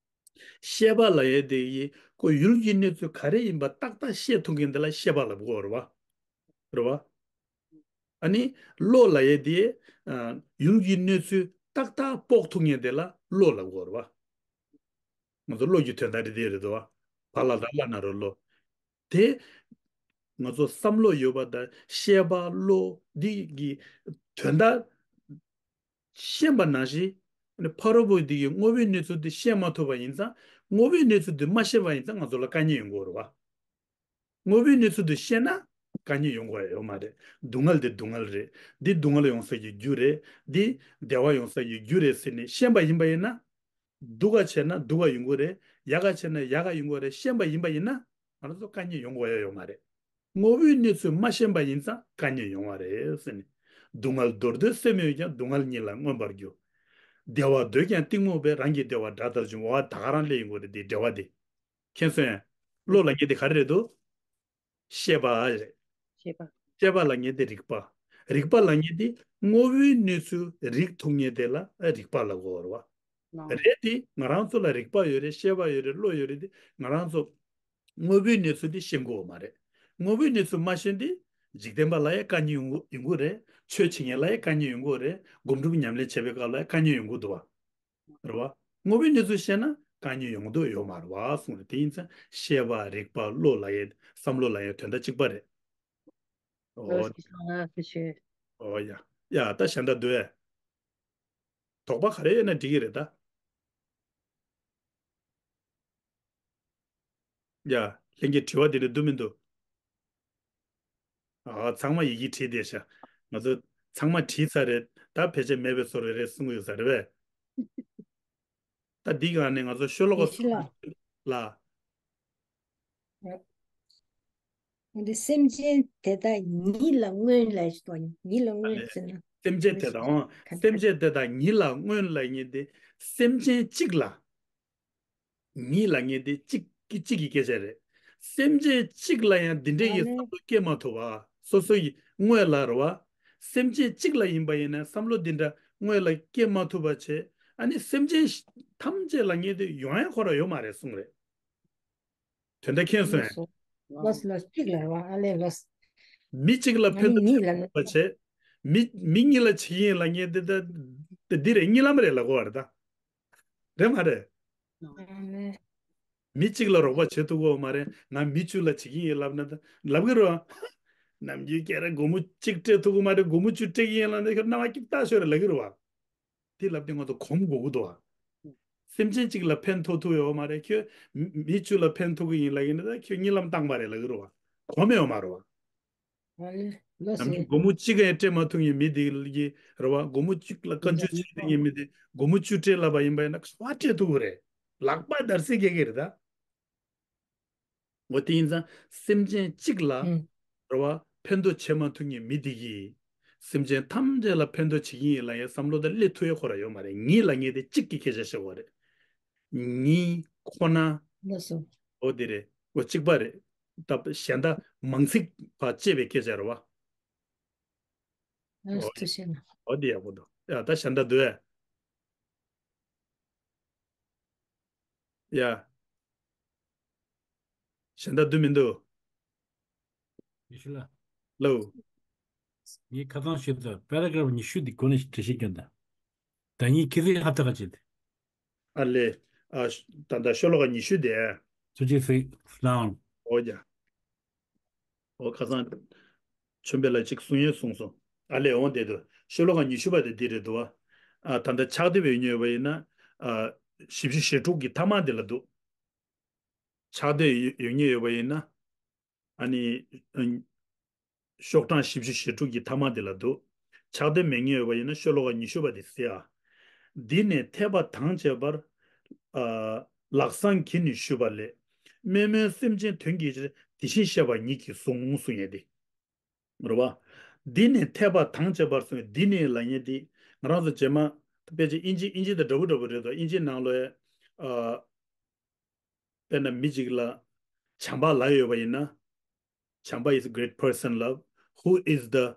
ཤེས་པ་ལབ་ཡས་དེ་ཡིན་ཁོ་ཡུལ་གྱི་གནས་ཚུལ་ག་རེ་ཡིན་པ་ཏག་ཏག་ཤེས་ཐུབ་མཁན་དེ་ལ་ཤེས་པ་ལབ་དགོས་རེད་བ། རེད་བ། ཨ་ནི་བློ་ལབ་ཡས་དེ་ཨ་ཡུལ་གྱི་གནས་ཚུལ་ཏག་ཏག་དཔོག་ཐུབ་མཁན་དེ་ལ་བློ་ལབ་དགོས་རེད་བ། ང་ཚོ་བློ་གི་དོན་དག་དེ་དེ་རེད་དོ། བ་ལ་དང་བླ་ན་རོ་བློ། དེ་ང་ཚོ་བསམ་བློ་ཡོད་པ་དང་ཤེས་པ་བློ་འདི་གི་དོན་དག་ཤེས་པ་ནང་བཞིན་ཕ་རོལ་པོ་འདི་གི་དངོས་པོའི་གནས་ཚུལ་འདི་ཤེས་མ་ཐུབ་པ་ཡིན་ཙང་། དངོས་པོའི་གནས་ཚུལ་འདི་མ་ཤེས་པ་ཡིན་ཙང་ང་ཚོ་ལ་དཀའ་ངལ་ཡོང་གི་ཡོད་རེད་བ། དངོས་པོའི་གནས་ཚུལ་དེ་ཤེས་ན་དཀའ་ངལ་ཡོང་དགོས་ཡ་ཡོད་མ་རེད། སྡུག་བསྔལ་དེ་སྡུག་བསྔལ་རེད། འདི་སྡུག་བསྔལ་ཡོང་ས་ཀྱི་རྒྱུ་རེད། འདི་བདེ་བ་ཡོང་ས་ཀྱི་རྒྱུ་རེད་ཟེར་ནས་ཤེས་པ་ཡིན་པ་ཡིན་ན། སྡུག་ག་བྱས་ན་སྡུག་ག་ཡོང་གི་རེད། ཡག་ག་བྱས་ན་ཡག་ག་ཡོང་གི་རེད། ཤེས་པ་ཡིན་པ་ཡིན་ན་ང་རང་ཚོ་དཀའ་ངལ་ཡོང་དགོས་ཡ་ཡོད་མ་རེད། དངོས་པོའི་གནས་ཚུལ་མ་ཤེས་པ་ཡིན་ཙང་དཀའ་ངལ་ཡོང་བ་རེད་ཟེར་ནས། སྡུག་བསྔལ་འདོར་འདོད་སེམས་ཡོད་ཀྱང་། སྡུག་བསྔལ་ཉིད་ལ་མངོན་པར་འགྱུར། བདེ་བ་འདོད་ཀྱང་གཏི་མུག་པས། རང་གི་བདེ་བ་དགྲ་ལྟར་འཇོམས། འོ་ད་ག་རང་སླེབས་ཡོང་གི་རེད། འདི་འགྲེལ་བ་འདི། མཁྱེན་སོང་ངས། བློ་ལབ་མཁན་དེ་ག་རེ་རེད་འདུག་ཤེས་པ་རེད། ཤེས་པ། ཤེས་པ་ལབ་མཁན་དེ་རིག་པ། རིག་པ་ལབ་མཁན་དེ་དངོས་པོའི་གནས་ཚུལ་རིག་ཐུབ་མཁན་དེ་ལ་རིག་པ་ལབ་དགོས་རེད་བ། ནོ། རེད་དེ་ང་རང་ཚོ་ལ་རིག་པ་ཡོད་རེད། ཤེས་པ་ཡོད་རེད། བློ་ཡོད་རེད་དེ་ང་རང་ཚོ་དངོས་པོའི་གནས་ཚུལ་དེ་ཤེས་དགོས་མ་རེད། དངོས་པོའི་གནས་ཚུལ་མ་ཤེས་དེ་འཇིག་རྟེན་པ་ལ་ཡང་དཀའ་ངལ་ཡོང་གི་ཡོང་གི་རེད། ཆོས་བྱེད་མཁན་ལ་ཡང་དཀའ་ངལ་ཡོང་གི་རེད། སྒོམ་སྒྲུབ་ཉམས་ལེན་བྱེད་པའི་སྐབས་ལ་ཡང་དཀའ་ངལ་ཡོང་གི་འདུག་བ། རེད་བ། དངོས་པོའི་གནས་ཚུལ་ཤེས་ན་དཀའ་ངལ་ཡོང་འདོད་ཡོད་མ་རེད་བ་གསུངས་རེད། དེ་ཡིན་ཙང་ཤེས་པ་རིག་པ་བློ་ལབ་ཡས་བསམ་བློ་ལབ་ཡས་དོན་དག་གཅིག་པ་རེད། ཨོ། ལགས་སོ། ཨོ་ཡ། ཡ་ད་གཞན་དག་འདུག་ཨེ། དོགས་པ་ག་རེ་ཡོད་ན་འགྲིག་གི་རེད་ད། ཡ། ལྷན་རྒྱས་དྲི་བ་དེ་འདྲ་འདུག་མི་འདུག་ཨ། ཚང་མ་ཡི་གེ་བྲིས་བསྡད་ཤག་ང་ཚོ་ཚང་མ་བྲིས་ཚར་རེད། ད་ཕལ་ཆེར་མེད་པའི་བཟོ་འདྲ་རེད་གསུང་གི་ཡོད་ས་རེད་པས། ད་འདི་ག་ནས་ང་ཚོ་ཤོ་ལོ་ཀ་ཡེ་ཤེས་ལགས། ལ། འདི་སེམས་ཅན་དེ་དག་ཉིད་ལ་མངོན་ལ་ཞུ་དང་། ཉིད་ལ་མངོན་ཟེར་ན། སེམས་ཅན་དེ་དག་ཨང་། ག་སེམས་ཅན་དེ་དག་ཉིད་ལ་མངོན་ལབ་མཁན་དེ་སེམས་ཅན་གཅིག་ལ། ཉིད་ལབ་མཁན་དེ་གཅིག་གི་གཅིག་གི་སྐད་ཆ་རེད། སེམས་ཅན་གཅིག་ལ་ཡང་འདི་འདྲ་ཡི་ཨ་ནི། བསམ་བློ་སྐྱེ་མ་ཐུབ་པ། སོ་སོ་ཡི་དངོས་ལ་རེད་བ། སེམས་ཅན་གཅིག་ལ་ཡིན་པ་ཡིན་ན་བསམ་བློ་འདི་འདྲ་དངོས་ལ་སྐྱེ་མ་ཐུབ་པ་བྱས། ཨ་ནི་སེམས་ཅན་ཐམས་ཅད་ལབ་མཁན་དེ་ཡོང་ཡ་ཁོ་རང་ཡོད་མ་རེད་གསུངས་རེད། དོན་དག་མཁྱེན་སོང་། ལགས་སོ། ལགས་སོ། ལགས་སོ། གཅིག་ལ་རེད་བ། ཨ་ལས་ལགས་སོ། མི་གཅིག་ལ་ཕན་ཐོགས་ང་ནི་ཉིད་ལ་བྱེད་པ་བྱས། མི་མི་གཉིས་ལ་བྱེད་ཀྱི་ཡིན་ལབ་མཁན་དེ་ད་དེ་འདི་རེད། གཉིད་ལམ་རེད་ལབ་དགོས་པ་རེད་ད། རེད་མ་རེད། ཨ་ནི། མི་གཅིག་ལ་རོགས་པ་བྱེད་ཐུབ་ཀྱི་ཡོད་མ་རེད། ང་མི་བཅུ་ལ་བྱེད་ཀྱི་ཡིན་ལབ་ན་ད་ལབ་ཀྱི་རེད་བ། ནམ་རྒྱུན་ཁྱེད་རང་སྒོར་མོ་གཅིག་སྤྲད་ཐུབ་ཀྱི་མ་རེད། སྒོར་མོ་བཅུ་སྤྲད་ཀྱི་ཡིན་ལབ་ན་ཁྱོད་སྣང་བ་སྐྱིད་ཐག་ཆོད་རེད་ལབ་ཀྱི་རེད་བ། དེ་ལབ་དུས་ང་ཚོ་གོམས་དགོས་ཀྱི་འདུག་བ། སེམས་ཅན་གཅིག་ལ་ཕན་ཐོགས་ཐུབ་ཡོད་མ་རེད། ཁྱོད་མི་མི་བཅུ་ལ་ཕན་ཐོགས་ཀྱི་ཡིན་ལབ་ཡིན་ན་ད་ཁྱོད་གཉིད་ལམ་བཏང་པ་རེད་ལབ་ཀྱི་རེད་བ། གོམས་ཡོད་མ་རེད་བ། ཨ་ལེ། ལགས་ནམ་རྒྱུན་སོ། སྒོར་མོ་གཅིག་ཡང་སྤྲད་མ་ཐུབ་མཁན་མི་དེ་གི་རེད་བ། སྒོར་མོ་གཅིག་ལ་བཀའ་འགྱུར་བྱེད་མཁན་མི་དེ་སྒོར་མོ་བཅུ་སྤྲད་ལབ་པ་ཡིན་པ་ཡིན་ན་ག་པར་སྤྲད་ཐུབ་ཀྱི་རེད། ལག་པ་འདར་སིག་རྒྱག་གི་རེད་ད། འོ་དེ་ཡིན་ཙང་སེམས་ཅན་གཅིག་ལ་ཨུམ། རེད་བ། ཕན་ཐོགས་བྱེད་མ་ཐུབ་མཁན་མི་དེ་གིས་སེམས་ཅན་ཐམས་ཅད་ལ་ཕན་ཐོགས་བྱེད་ཀྱི་ཡིན་ལབ་ཡའི་བསམ་བློ་དང་སླེབས་ཐུབ་ཡ་ཁོ་རང་ཡོད་མ་རེད། ཉིད་ལབ་མཁན་དེ་གཅིག་གི་སྐད་ཆ་བཤད་པ་རེད། ཉིད་ཁོ་ན། ལགས་སོ། འོ་དེ་རེད། འོ་གཅིག་པ་རེད། ད་གཞན་དག་མང་ཚིག་ཕར་བཅད་པའི་སྐད་ཆ་རེད་བ། ལགས་སོ། འོ་ཤེས་ན། འོ་དེ་ཡག་པོ་འདུག་ཡ་ད་གཞན་དག་འདུག་ཨེ། ཡ། གཞན་དག་འདུག་མི་འདུག་ཡེ་ཤེས་ལགས། ལགས། ངས་ཁ་སང་ཞུས་ཚར། པེ་ར་གྷ་རབ་ཉི་ཤུ་འདི་གོ་ནས་འགྲེལ་བཤད་སྐྱོན་དང་། ཟླ་ཉིན་ཁི་ཚེ་ཧ་ཐག་ག་བྱེད་དེ། ཨ་ལེ། ཨ་ད་ད་ཤོ་ལོ་ཀ་ཉི་ཤུ་དེ། ཐུགས་རྗེ་ཆེ་ལགས། འོ་ཡ། འོ་ཁ་སང་ཆོས་འཕེལ་ལགས་གཅིག་གསུང་ཡས་གསུངས་སོང་། ཨ་ལེ་འོང་བསྡད་འདུག་ཤོ་ལོ་ཀ་ཉི་ཤུ་པ་དེ་འདི་རེད་འདུག་བ། ཨ་ད་ལྟ་ཕྱག་དེབ་ཡོད་མཁན་ཡོད་པ་ཡིན་ན། ཨ་བཞི་བཅུ་ཞེ་དྲུག་གི་མཐའ་མ་དེ་ལ་འདུག་ཕྱག་དེབ་ཡོད་མཁན་ཡོད་པ་ཡིན་ན། ཨ་ནི། ཨ་ཤོག་གྲངས་བཞི་བཅུ་ཞེ་དྲུག་གི་མཐའ་མ་དེ་ལ་འདུག་ཕྱག་དེབ་མེད་མཁན་ཡོད་པ་ཡིན་ན་ཤོ་ལོ་ཀ་ཉི་ཤུ་པ་དེ་གཟིགས་ཨ། འདི་ནས་འཐད་པ་དང་བཅས་པར། ཨ་ལག་བཟང་གིས་ནི་ཞུས་པ་ལས། དམན་མོའི་སེམས་ཅན་དོན་གྱི་ཕྱིར། དེ་བཞིན་གཤེགས་པ་ཉིད་ཀྱིས་གསུངས་གསུངས་ཡས་དེ། རེད་བ། འདི་ནས་འཐད་པ་དང་བཅས་པར་གསུངས། འདི་ནས་ལབ་མཁན་དེ་ང་རང་ཚོ་རྗེས་མ་དཔེ་ཆ་དབྱིན་ཇི་དབྱིན་ཇི་དང་འདྲ་པོ་འདྲ་པོ་རེད་དོ། དབྱིན་ཇིའི་ནང་ལོགས་ཨ། དཔེར་ན་མི་གཅིག་ལ་བྱམས་པ་ལབ་ཡོད་པ་ཡིན་ན། བྱམས་པ is a great person love. Who is the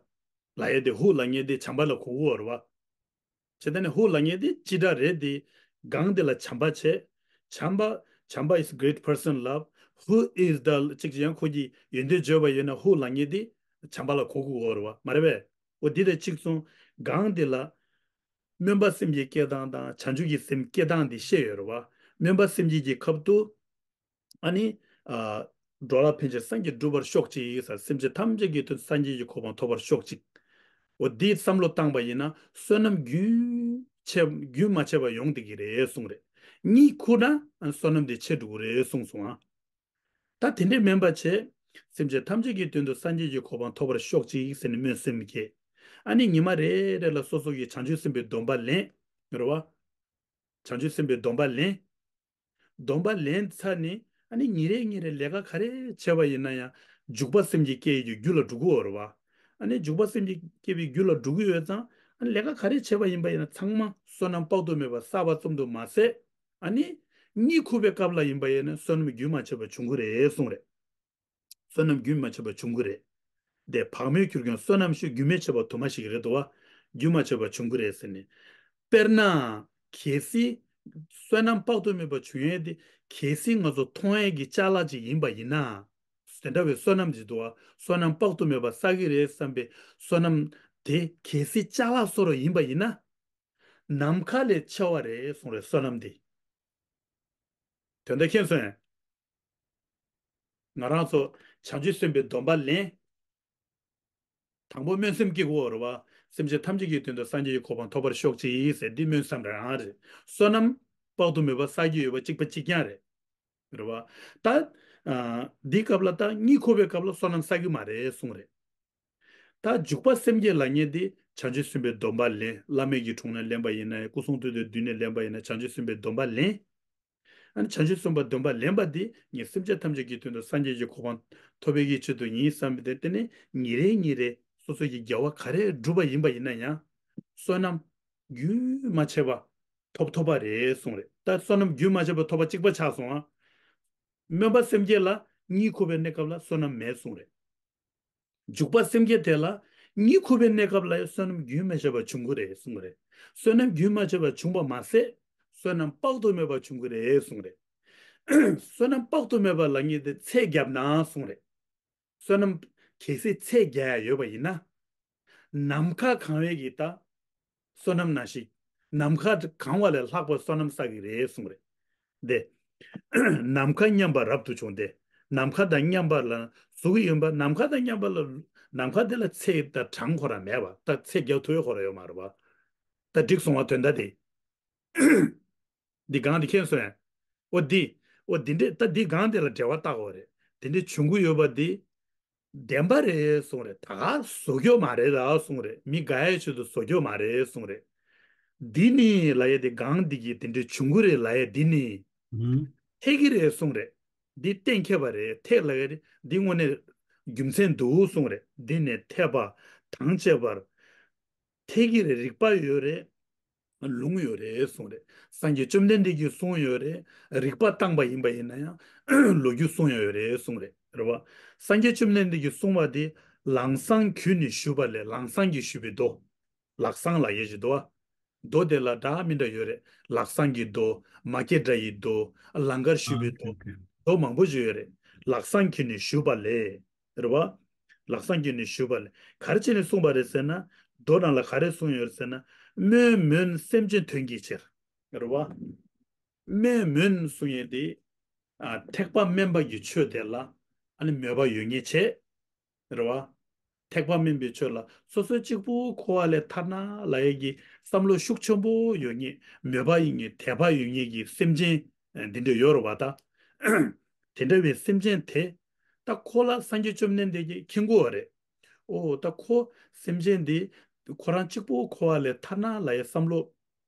ལབ་ཡས་དེ་who ལབ་མཁན་དེ་བྱམས་པ་ལ་གོ་གི་ཡོད་རེད་བ། བྱས་ཙང་ནས་who ལབ་མཁན་དེ་སྤྱི་སྒྲ་རེད་དེ། སྒང་དེ་ལ་བྱམས་པ་བྱས། བྱམས་པ། བྱམས་པ is a great person love. Who is the གཅིག་ཡང་ཁོ་གིས་ཡོན་ཏན་བརྗོད་པ་ཡིན་ན་who ལབ་མཁན་དེ། བྱམས་པ་ལ་གོ་དགོས་ཡོད་རེད་བ། མ་རེད་པས། འོ་འདི་དང་གཅིག་མཚུངས། གང་འདི་ལ་སྨོན་པ་སེམས་བསྐྱེད་སྟངས་དང་བྱང་ཆུབ་ཀྱི་སེམས་བསྐྱེད་སྟངས་འདི་བཤད་ཡོད་རེད་བ། སྨོན་པ་སེམས་བསྐྱེད་ཀྱི་སྐབས་སུ། ཨ་ནི། ཨ། འགྲོ་ལ་ཕན་ཕྱིར་སངས་རྒྱས་འགྲུབ་པར་ཤོག་ཅིག་ཟེར། སེམས་ཅན་ཐམས་ཅད་ཀྱི་དོན་དུ་སངས་རྒྱས་ཀྱི་གོ་འཕང་ཐོབ་པར་ཤོག་ཅིག་འོ་འདི་བསམ་བློ་བཏང་པ་ཡིན་ན་བསོད་ནམས་རྒྱུན་ཆད་རྒྱུན་མ་ཆད་པར་ཡོང་བསྡད་ཀྱི་རེད་གསུངས་རེད། གཉིད་ཁུག་ན་ཨ་བསོད་ནམས་དེ་ཆད་འགྲོ་གི་རེད་གསུངས་སོང་ཨ། ད་དེ་འདྲས་མིན་པ་བྱས། སེམས་ཅན་ཐམས་ཅད་ཀྱི་དོན་དུ་སངས་རྒྱས་ཀྱི་གོ་འཕང་ཐོབ་པར་ཤོག་ཅིག་ཟེར་ནས་སྨོན་སེམས་བསྐྱེད། ཨ་ནི་ཉི་མ་རེ་རེ་ལ་སོ་སོ་ཡི་བྱང་ཆུབ་སེམས་དཔའི་སྡོམ་པ་ལེན། རེད་བ། བྱང་ཆུབ་སེམས་དཔའི་སྡོམ་པ་ལེན། སྡོམ་པ་ལེན་ཚར་ནས་ཨ་ནི་ཉིན་རེ་ཉིན་རེ་ལས་ཀ་ག་རེ་བྱས་པ་ཡིན་ན་ཡང་འཇུག་པ་སེམས་བསྐྱེད་སྐྱེ་ཡི་རྒྱུ་ལ་འགྲོ་གི་ཡོད་རེད་བ། ཨ་ནི་འཇུག་པ་སེམས་བསྐྱེད་སྐྱེ་བའི་རྒྱུ་ལ་འགྲོ་གི་ཡོད་ཙང་ཨ་ནི་ལས་ཀ་ག་རེ་བྱས་པ་ཡིན་པ་ཡིན་ན་ཚང་མ་བསོད་ནམས་དཔག་ཏུ་མེད་པ་བསགས་པ་ཙམ་དུ་མ་ཟད། ཨ་ནི་གཉིད་ཁུག་པའི་སྐབས་ལ་ཡིན་པ་ཡིན་ན་བསོད་ནམས་རྒྱུན་མ་ཆད་པ་འབྱུང་གི་རེད་གསུངས་རེད། བསོད་ནམས་རྒྱུན་མ་ཆད་པ་འབྱུང་གི་རེད། དེ་བག་མེད་གྱུར་ཀྱང་བསོད་ནམས་ཤིག་རྒྱུན་མི་ཆད་པ་དུ་མ་ཞིག་རེད་དོ། རྒྱུན་མ་ཆད་པ་འབྱུང་གི་རེད་ཟེར་ནས། དཔེར་ན། གལ་སྲིད། བསོད་ནམས་དཔག་ཏུ་མེད་པ་འབྱུང་ཡས་དེ། གལ་སྲིད་ང་ཚོ་མཐོང་ཡས་ཀྱི་ཅ་ལག་ཅིག་ཡིན་པ་ཡིན་ན། དེ་འདྲ་བའི་བསོད་ནམས་ཅིག་འདུག་བ། བསོད་ནམས་དཔག་ཏུ་མེད་པ་བསགས་ཀྱི་རེད་བསམ་པའི་བསོད་ནམས་དེ་གལ་སྲིད་ཅ་ལག་བཟོ་འདྲ་ཡིན་པ་ཡིན་ན། ནམ་མཁའ་ལས་ཆེ་བ་རེད་གསུངས་རེད་བསོད་ནམས་དེ། དོན་དག་མཁྱེན་སོང་ངས། ང་རང་ཚོ་བྱང་ཆུབ་སེམས་དཔའི་སྡོམ་པ་ལེན། དང་པོ་སྨོན་སེམས་བསྐྱེད་དགོས་རེད་བ། སེམས་ཅན་ཐམས་ཅད་ཀྱི་དོན་དུ་སངས་རྒྱས་ཀྱི་གོ་འཕང་ཐོབ་པར་ཤོག་ཅིག་ཟེར་འདི་སྨོན་སེམས་རང་རེད། བསོད་ནམས་དཔག་ཏུ་མེད་པ་བསགས་ཀྱི་ཡོད་པ་གཅིག་པ་གཅིག་རྐྱང་རེད། རེད་བ། ད། ཨ། འདི་སྐབས་ལ་ད་གཉིད་ཁུག་པའི་སྐབས་ལ་བསོད་ནམས་བསགས་ཀྱི་མ་རེད་གསུངས་རེད། ད་འཇུག་པ་སེམས་བསྐྱེད་ལབ་མཁན་དེ་བྱང་ཆུབ་སེམས་དཔའི་སྡོམ་པ་ལེན། བླ་མེད་ཀྱི་དྲུང་ནས་ལེན་པ་ཡིན་ན་ཡང་སྐུ་གསུང་ཐུགས་དེ་མདུན་ནས་ལེན་པ་ཡིན་ན་བྱང་ཆུབ་སེམས་དཔའི་སྡོམ་པ་ལེན། ཨ་ནི་བྱང་ཆུབ་སེམས་དཔའི་སྡོམ་པ་ལེན་པ་འདི་ངས་སེམས་ཅན་ཐམས་ཅད་ཀྱི་དོན་དུ་སངས་རྒྱས་ཀྱི་གོ་འཕང་ཐོབ་པའི་ཆེད་དུ་ཡིན་བསམ་པའི་དེ་ནི་ཉིན་རེ་ཉིན་རེ་སོ་སོ་ཡི་དགེ་བ་ག་རེ་བསྒྲུབས་པ་ཡིན་པ་ཡིན་ན་ཡང་བསོད་ནམས་རྒྱུན་མ་ཆད་པ་ཐོབ་ཐོབ་པ་རེད་གསུངས་རེད། ད་བསོད་ནམས་རྒྱུན་མ་ཆད་པ་ཐོབ་པ་གཅིག་པ་ཆགས་སོང་ཨ། སྨོན་པ་སེམས་བསྐྱེད་ལ་གཉིད་ཁུག་པའི་གནས་སྐབས་ལ་བསོད་ནམས་མེད་གསུངས་རེད། འཇུག་པ་སེམས་བསྐྱེད་དེ་ལ་གཉིད་ཁུག་པའི་གནས་སྐབས་ལ་ཡང་བསོད་ནམས་རྒྱུན་མི་ཆད་པ་འབྱུང་གི་རེད་གསུངས་རེད། བསོད་ནམས་རྒྱུན་མ་ཆད་པ་འབྱུང་བ་མ་ཟད་བསོད་ནམས་དཔག་ཏུ་མེད་པ་འབྱུང་གི་རེད་གསུངས་རེད། བསོད་ནམས་དཔག་ཏུ་མེད་པ་ལབ་མཁན་དེ་ཚད་བརྒྱབ་ན་གསུངས་རེད། བསོད་ནམས་གལ་སྲིད་ཚད་བརྒྱབ་ཡ་ཡོད་པ་ཡིན་ན། ནམ་མཁའ་གང་བའི་གི་ད། བསོད་ནམས་ནང་བཞིན། ནམ་མཁའ་གང་བ་ལས་ལྷག་པའི་བསོད་ནམས་བསགས་ཀྱི་རེད་གསུངས་རེད། དེ། ནམ་མཁའ་མཉམ་པ་རབ་ཏུ་བྱུང་སྟེ། ནམ་མཁའ་དང་མཉམ་པ་ལ་གཟུགས་ཡིན་པ་ནམ་མཁའ་དང་མཉམ་པ་ལ། ནམ་མཁའ་དེ་ལ་ཚད་དང་གྲངས་ཁོ་རང་མེད་པ་ད་ཚད་བརྒྱབ་ཐུབ་ཡ་ཁོ་རང་ཡོད་མ་རེད་པ། ད་འགྲིག་སོང་བ་དོན་དག་དེ། འདི་གང་དེ་མཁྱེན་སོང་ཡ། ཨོ་འདི། ཨོ་འདི་འདྲས་ད་འདི་གང་དེ་ལ་འབྲེལ་བ་བཏགས་པ་རེད། དེ་འདྲས་བྱུང་གི་ཡོད་པ་འདི། བདེན་པ་རེད་གསུངས་རེད། ད་ག་བཟོ་རྒྱུ་མ་རེད་ལ་གསུངས་རེད། མི་དགའ་ཡའི་ཆེད་དུ་བཟོ་རྒྱུ་མ་རེད་གསུངས་རེད། འདི་ནི་ལ་ཡ་དེ་གང་འདི་གི་དེ་འདྲས་བྱུང་གི་རེད་ལ་ཡ་འདི་ནི། ཧུམ། འཐད་ཀྱི་རེད་གསུངས་རེད། འདི་གཏན་འཁེལ་བ་རེད་འཐད་ལ་ཡ་རེད་འདི་དངོས་གནས་རྒྱུ་མཚན་འདུག་གསུངས་རེད། འདི་ནི་འཐད་པ་དང་བཅས་པར། འཐད་ཀྱི་རེད་རིགས་པ་ཡོད་རེད། ལུང་ཡོད་རེད་གསུངས་རེད། སངས་རྒྱས་བཅོམ་ལྡན་འདས་ཀྱིས་གསུངས་ཡོད་རེད། རིགས་པ་བཏང་པ་ཡིན་པ་ཡིན་ན་ཡང་ལོ་རྒྱུས་གསུངས་ཡོད་རེད་གསུངས་རེད། རེད་བ། སངས་རྒྱས་བཅོམ་ལྡན་འདས་ཀྱིས་གསུངས་པ་དེ་ལམ་སང་གུས་ནས་ཞུས་པ་ལས་ལམ་སང་གིས་ཞུས་པའི་མདོ། ལམ་སང་ལབ་ཡས་ཀྱི་མདོ། མདོ་དེ་ལ་འདྲ་མི་འདྲ་ཡོད་རེད། ལམ་སང་གི་མདོ། མ་སྐྱེས་དགྲ་ཡི་མདོ། ལང་ཀར་ཞུས་པའི་མདོ། མདོ་མང་པོ་ཞིག་ཡོད་རེད། ལམ་སང་གུས་ནས་ཞུས་པ་ལས། རེད་བ། ལམ་སང་གུས་ནས་ཞུས་པ་ལས་ག་རེ་བྱས་ནས་གསུངས་པ་རེད་ཟེར་ན། མདོ་ནང་ལ་ག་རེ་གསུངས་ཡོད་ཟེར་ན། སྨོན་མོན་སེམས་ཅན་དོན་གྱི་ཕྱིར། རེད་བ། སྨོན་མོན་གསུང་ཡས་དེ། ཨ། ཐེག་པ་དམན་པ་གི་ཆོས་དེ་ལ་ཨ་ནི་མོས་པ་ཡོད་མཁན་བྱས། རེད་བ། ཐེག་པ་དམན་པའི་ཆོས་ལ་སོ་སོ་གཅིག་པུ་འཁོར་བ་ལས་ཐར་ན་ལབ་ཡས་ཀྱི་བསམ་བློ་ཤུགས་ཆེན་པོ་ཡོད་མཁན་མོས་པ་ཡིན་མཁན་དད་པ་ཡོད་མཁན་གྱི་སེམས་ཅན་འདི་འདྲ་ཡོད་རེད་བ་ད། དེ་འདྲ་བའི་སེམས་ཅན་དེ། ད་ཁོ་ལ་སངས་རྒྱས་བཅོམ་ལྡན་འདས་ཀྱིས་མཁྱེན་གྱི་ཡོད་རེད། ཨོ་ད་ཁོ་སེམས་ཅན་འདི་ཁོ་རང་གཅིག་པུ་འཁོར་བ་ལས་ཐར་ན་ལབ་ཡས་བསམ་བློ་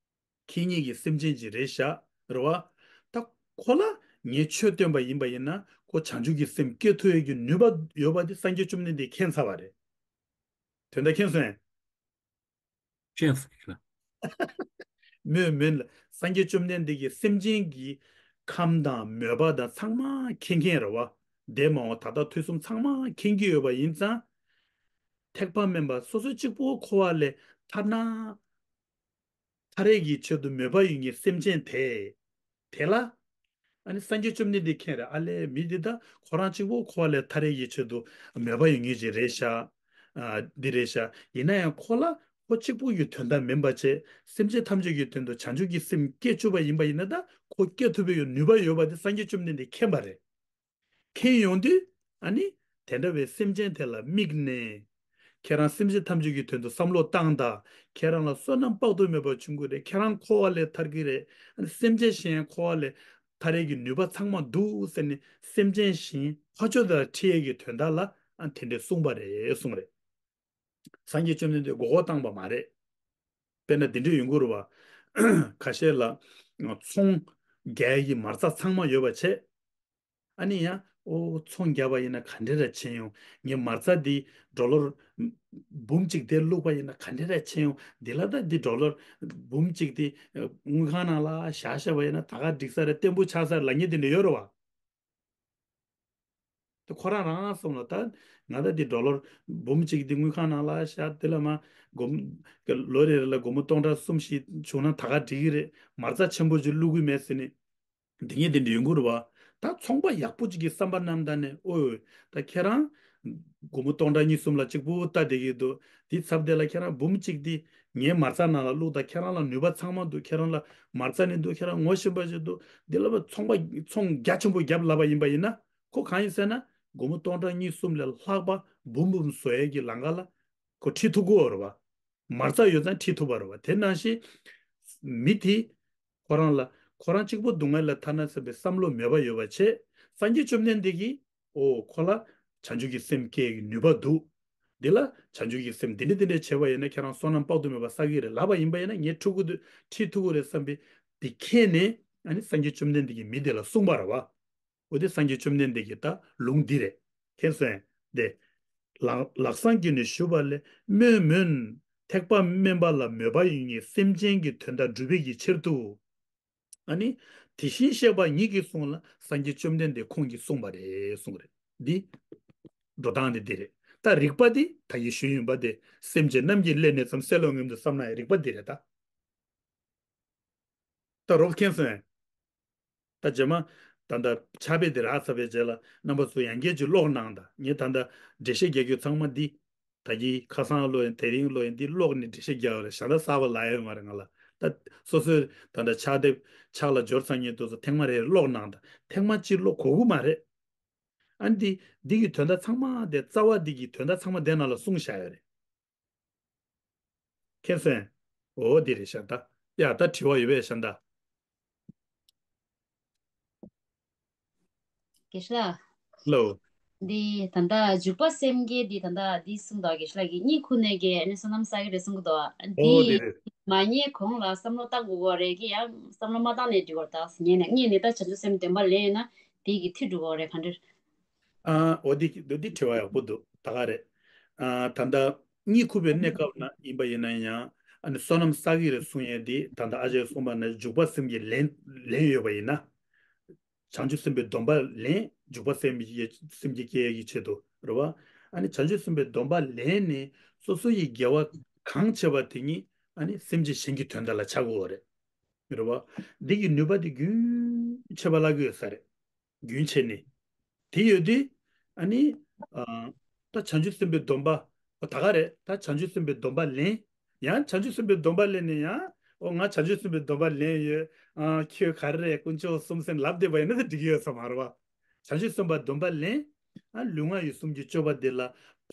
འཁྱེར་མཁན་གྱི་སེམས་ཅན་ཅིག་རེད་ཤག་རེད་བ། ད་ཁོ་ལ་ངས་ཆོས་སྟོན་པ་ཡིན་པ་ཡིན་ན་ཁོ་བྱང་ཆུབ་ཀྱི་སེམས་སྐྱེ་ཐུབ་ཡས་ཀྱི་ནུས་པ་ཡོད་པ་དེ་སངས་རྒྱས་བཅོམ་ལྡན་འདས་མཁྱེན་ཚར་བ་རེད། དོན་དག་མཁྱེན་སོང་ངས། མཁྱེན་སོང་ལ། མོས་མོན་ལ་སངས་རྒྱས་བཅོམ་ལྡན་འདས་ཀྱིས་སེམས་ཅན་གྱི་ཁམས་དང་མོས་པ་དང་ཚང་མ་མཁྱེན་མཁན་རེད་བ། འདས་མ་འོངས་ད་ལྟ་དུས་གསུམ་ཚང་མ་མཁྱེན་གྱི་ཡོད་པ་ཡིན་ཙང་། ཐེག་པ་དམན་པ་སོ་སོ་གཅིག་པུ་འཁོར་བ་ལས་ཐར་ན། ཐར་ཡས་ཀྱི་ཆེད་དུ་མོས་པ་ཡོད་མཁན་སེམས་ཅན་དེ། དེ་ལ། ཨ་ནི་སངས་རྒྱས་བཅོམ་ལྡན་འདས་མཁྱེན་རེད། ཨ་ལས་མི་འདི་ད་ཁོ་རང་གཅིག་པུ་འཁོར་བ་ལས་ཐར་ཡས་ཀྱི་ཆེད་དུ་མོས་པ་ཡོད་མཁན་ཅིག་རེད་ཤག་ཨ་འདི་རེད་ཤག་ཡིན་ན་ཡང་ཁོ་ལ་ཁོ་གཅིག་པུ་གི་དོན་དག་མིན་པ་བྱས། སེམས་ཅན་ཐམས་ཅད་ཀྱི་དོན་དུ་བྱང་ཆུབ་ཀྱི་སེམས་བསྐྱེད་བཅུག་པ་ཡིན་པ་ཡིན་ན། ད་ཁོ་བསྐྱེད་ཐུབ་པའི་ནུས་པ་ཡོད་པ་དེ་སངས་རྒྱས་བཅོམ་ལྡན་འདས་མཁྱེན་པ་རེད། མཁྱེན་ཡོང་དུས་ཨ་ནི་དེ་འདྲ་བའི་སེམས་ཅན་དེ་ལ་དམིགས་ནས། ཁྱེད་རང་སེམས་ཅན་ཐམས་ཅད་ཀྱི་དོན་དུ་བསམ་བློ་བཏང་དང་། ཁྱེད་རང་ལ་བསོད་ནམས་དཔག་ཏུ་མེད་པ་བྱུང་གི་རེད། ཁྱེད་རང་འཁོར་བ་ལས་ཐར་གི་རེད། ཨ་ནི་སེམས་ཅན་གཞན་འཁོར་བ་ལས་ཐར་ཡས་ཀྱི་ནུས་པ་ཚང་མ་འདུག་ཟེར་ནས། སེམས་ཅན་གཞན་འཁོར་ཕྱོགས་དེ་ལ་ཁྲིད་ཡས་ཀྱི་དོན་དག་ལ་ཨ་དེ་འདྲས་གསུངས་པ་རེད་གསུངས་རེད། སངས་རྒྱས་བཅོམ་ལྡན་འདས་མགོ་སྐོར་བཏང་པ་མ་རེད། དཔེར་ན་འདི་འདྲས་ཡོང་གི་རེད་བ། ཁ་ཤས་ལ་ཚོང་རྒྱག་ཡས་ཀྱི་མ་རྩ་ཚང་མ་ཡོད་པ་བྱས། ཨ་ནི་ཡང་ཨོ་ཚོང་བརྒྱབ་པ་ཡིན་ན་ག་འདྲས་ར་ཕྱིན་ཡོང་། ངས་མ་རྩ་འདི་ཌོ་ལར་འབུམ་གཅིག་དེ་བླུགས་པ་ཡིན་ན་ག་འདྲས་ར་ཕྱིན་ཡོང་། འདི་ལ་ད་འདི་ཌོ་ལར་འབུམ་གཅིག་དེ་དངུལ་ཁང་ནང་ལ་བཞག་བཞག་པ་ཡིན་ན་ད་ག་འགྲིག་ས་རེད། བརྟན་པོ་ཆགས་ས་རེད་ལབ་མཁན་དེ་འདྲ་ཡོད་རེད་བ། དེ་ཁོ་རང་རང་གསུངས་ལ། ད་ང་ད་འདི་ཌོ་ལར་འབུམ་གཅིག་འདི་དངུལ་ཁང་ནང་ལ་བཞག་དེ་ལ་མ་སྒོར་ལོ་རེ་རེ་ལ་སྒོར་མོ་སྟོང་ཕྲག་གསུམ་བཞི་བྱུང་ན་ད་ག་འགྲིག་གི་རེད། མ་རྩ་ཆེན་པོ་ཅིག་བླུག་གི་མེད་ཟེར་ནས། འདི་ངས་འདི་འདྲ་ཡོང་གི་རེད་བ། ད་ཚོང་པ་ཡག་པོ་ཅིག་གི་བསམ་པ་བསྣམས་ད་ནས། ཨོ་ད་ཁྱེད་རང་སྒོར་མོ་སྟོང་ཕྲག་གཉིས་གསུམ་ལ་གཅིག་པུ་ལྟ་བསྡད་ཀྱི་འདུག་འདི་ཚབ་དེ་ལ་ཁྱེད་རང་འབུམ་གཅིག་འདི་ངའི་མ་རྩ་ནང་ལ་བླུགས་དང་། ཁྱེད་རང་ལ་ནུས་པ་ཚང་མ་འདུག་ཁྱེད་རང་ལ་མ་རྩ་ནས་འདུག་ཁྱེད་རང་ངོ་ཤེས་པ་ཞིག་འདུག་འདི་ལ་བ་ཚོང་པ་ཚོང་རྒྱ་ཆེན་པོ་རྒྱབ་ལབ་པ་ཡིན་པ་ཡིན་ན། ཁོ་གང་ཡིན་ཟེར་ན། སྒོར་མོ་སྟོང་ཕྲག་གཉིས་གསུམ་ལས་ལྷག་པ་འབུམ་འབུམ་བཟོ་ཡས་ཀྱི་ལམ་ཁ་ལ་ཁོ་ཁྲིད་ཐུབ་ཀྱི་ཡོད་རེད་བ། མ་རྩ་ཡོད་ཙང་ཁྲིད་ཐུབ་པ་རེད་བ། དེ་ནང་བཞིན་མི་དེ་ཁོ་རང་ལ་ཁོ་རང་གཅིག་པོ་སྡུག་བསྔལ་ལས་ཐར་ན་བསམ་པའི་བསམ་བློ་མོས་པ་ཡོད་པ་བྱས། སངས་རྒྱས་བཅོམ་ལྡན་འདས་ཀྱིས་ཨོ་ཁོ་ལ་བྱང་ཆུབ་ཀྱི་སེམས་སྐྱེ་ཡག་གི་ནུས་པ་འདུག་འདི་ལ་བྱང་ཆུབ་ཀྱི་སེམས་འདི་འདྲ་འདི་འདྲ་བྱས་པ་ཡིན་ན་ཁྱེད་རང་བསོད་ནམས་དཔག་ཏུ་མེད་པ་བསགས་ཀྱི་རེད་ལབ་པ་ཡིན་པ་ཡིན་ན། ངས་ཁྲིད་དགོས་འདུག་ཁྲིད་ཐུབ་ཀྱི་རེད་བསམ་པའི་དེ་མཁྱེན་ནས། ཨ་ནི་སངས་རྒྱས་བཅོམ་ལྡན་འདས་ཀྱིས་མི་དེ་ལ་གསུངས་པ་རེད་བ། འོ་དེ་སངས་རྒྱས་བཅོམ་ལྡན་འདས་ཀྱི་ད་ལུང་འདི་རེད། མཁྱེན་སོང་ངས། དེ་ལག་ལག་བཟང་གིས་ནི་ཞུས་པ་ལས། སྨོན་མོན། ཐེག་པ་དམན་པ་ལ་མོས་པ་ཡོད་ངེས། སེམས་ཅན་གྱི་དོན་དག་སྒྲུབ་པའི་གི་ཕྱིར་དུ། ཨ་ནི་དེ་བཞིན་གཤེགས་པ་ཉིད་ཀྱི་གསུང་ལ་སངས་རྒྱས་བཅོམ་ལྡན་འདས་ཁོང་གིས་གསུངས་པ་རེད་གསུངས་རེད། འདི་འགྲོ་སྟངས་འདི་འདི་རེད། ད་རིགས་པ་འདི་ད་གིན་ཞུས་ཡིན་པ་དེ། སེམས་ཅན་རྣམས་ཀྱི་ཀླད་ནད་ཙམ། སེལ་བའི་ངང་དུ་བསམ་ན་ཡང་། རིགས་པ་འདི་རེད་ད། ད་རོབ་མཁྱེན་སོང་ངས། ད་རྗེས་མ་ད་ལྟ་ཕྱག་དཔེ་འདི་རག་ཚར་བའི་རྗེས་ལ་རྣམ་པ་ཚོ་ཡང་བསྐྱར་ཅིག་ཀློག་གནང་དང་། ངས་ད་ལྟ་འགྲེལ་བཤད་རྒྱག་རྒྱུ་ཚང་མ་འདི་ད་གིན་ཁ་སང་ཀློག་ཡིན། དེ་རིང་ཀློག་ཡིན། འདི་ཀློག་ནས་འགྲེལ་བཤད་རྒྱག་པ་རེད། ཞག་ད་གསར་པ་ལབ་ཡོད་མ་རེད་ང་ལ། ད་སོ་སོས་ད་ལྟ་ཕྱག་དེབ་ཕྱག་ལ་འབྱོར་ཚར་མཁན་དེ་ཚོ་ཐེངས་མ་རེ་ཀློག་གནང་དང་། ཐེངས་མ་གཅིག་ཀློག་དགོས་ཀྱི་མ་རེད། ཨ་ནི་འདི་འདི་གི་དོན་དག་ཚང་མ་དེ། རྩ་བ་འདི་གི་དོན་དག་ཚང་མ་དེ་ནང་ལ་གསུངས་བཞག་ཡོད་རེད། མཁྱེན་སོང་ངས། འོ་འདི་རེད་ཤག་ད། ཡ་ད་དྲི་བ་ཡོད་པས་ཤག་ད། དགེ་བཤེས་ལགས། ལོ། འདི་ད་ལྟ་འཇུག་པ་སེམས་བསྐྱེད་འདི་ད་ལྟ་འདི་གསུངས་འདུག་དགེ་བཤེས་ལགས་ཀྱིས་གཉིད་ཁུག་ནས་ཀྱི་ཨ་ནི་བསོད་ནམས་བསགས་ཀྱི་རེད་གསུང་གི་འདུག་འོ་འདི་འདི་རེད། མ་ཉལ་གོང་ལ་བསམ་བློ་བཏང་དགོས་ཀྱི་རེད་ཀྱི། ཡང་བསམ་བློ་མ་བཏང་ནས་འགྲིག་གི་རེད། ད་ཉལ་ནས་ཉལ་ནས་ད་བྱང་ཆུབ་སེམས་འདོན་པ་ལེན་ཡོད་ན་དེ་གི་མཐུ་འགྲོ་གི་རེད་ག་འདྲ། ཨ་འོ་འདི་འདི་འདི་དྲི་བ་ཡག་པོ་འདུག་ད་ག་རེད། ཨ་ད་ལྟ་གཉིད་ཁུག་པའི་གནས་སྐབས་ན་ཡིན་པ་ཡིན་ན་ཡང་། ཨ་ནི་བསོད་ནམས་བསགས་ཀྱི་རེད་གསུང་ཡས་འདི་ད་ལྟ་ཨ་ཅག་གསུངས་པ་ན་འཇུག་པ་སེམས་བསྐྱེད་ལེན་ལེན་ཡོད་པ་ཡིན་ན། བྱང་ཆུབ་སེམས་དཔའི་སྡོམ་པ་ལེན། འཇུག་པ་སེམས་བསྐྱེད་སེམས་བསྐྱེད་སྐྱེ་ཡས་ཀྱི་ཆེད་དུ་རེད་བ། ཨ་ནི་བྱང་ཆུབ་སེམས་དཔའི་སྡོམ་པ་ལེན་ནས་སོ་སོ་ཡི་དགེ་བ་གང་བྱས་པ་དེ་ཉིད་ཨ་ནི་སེམས་ཅན་གཞན་གྱི་དོན་དག་ལ་བྱ་དགོས་པ་རེད། རེད་བ། འདི་གི་ནུས་པ་དེ་རྒྱུན་ཆད་པ་བརླག་གི་ཡོད་ས་རེད། རྒྱུན་ཆད་ནས། དེ་ཡོད་དུས་ཨ་ནི་ཨ་ད་བྱང་ཆུབ་སེམས་དཔའི་སྡོམ་པ། ཨོ་ད་ག་རེད། ད་བྱང་ཆུབ་སེམས་དཔའི་སྡོམ་པ་ལེན། ཡང་བྱང་ཆུབ་སེམས་དཔའི་སྡོམ་པ་ལེན་ནས་ཡང་། ཨོ་ང་བྱང་ཆུབ་སེམས་དཔའི་སྡོམ་པ་ལེན་ཡོད། ཨ་ཁྱོད་ག་རེ་རེད། དཀོན་མཆོག་གསུམ་ཟེར་ལབ་བསྡད་པ་ཡིན་ན་ད་འགྲིག་གི་ཡོད་ས་མ་རེད་བ། བྱང་ཆུབ་སེམས་དཔའི་སྡོམ་པ་ལེན། ཨ་ལུས་ངག་ཡིད་གསུམ་གྱི་སྤྱོད་པ་འདི་ལ་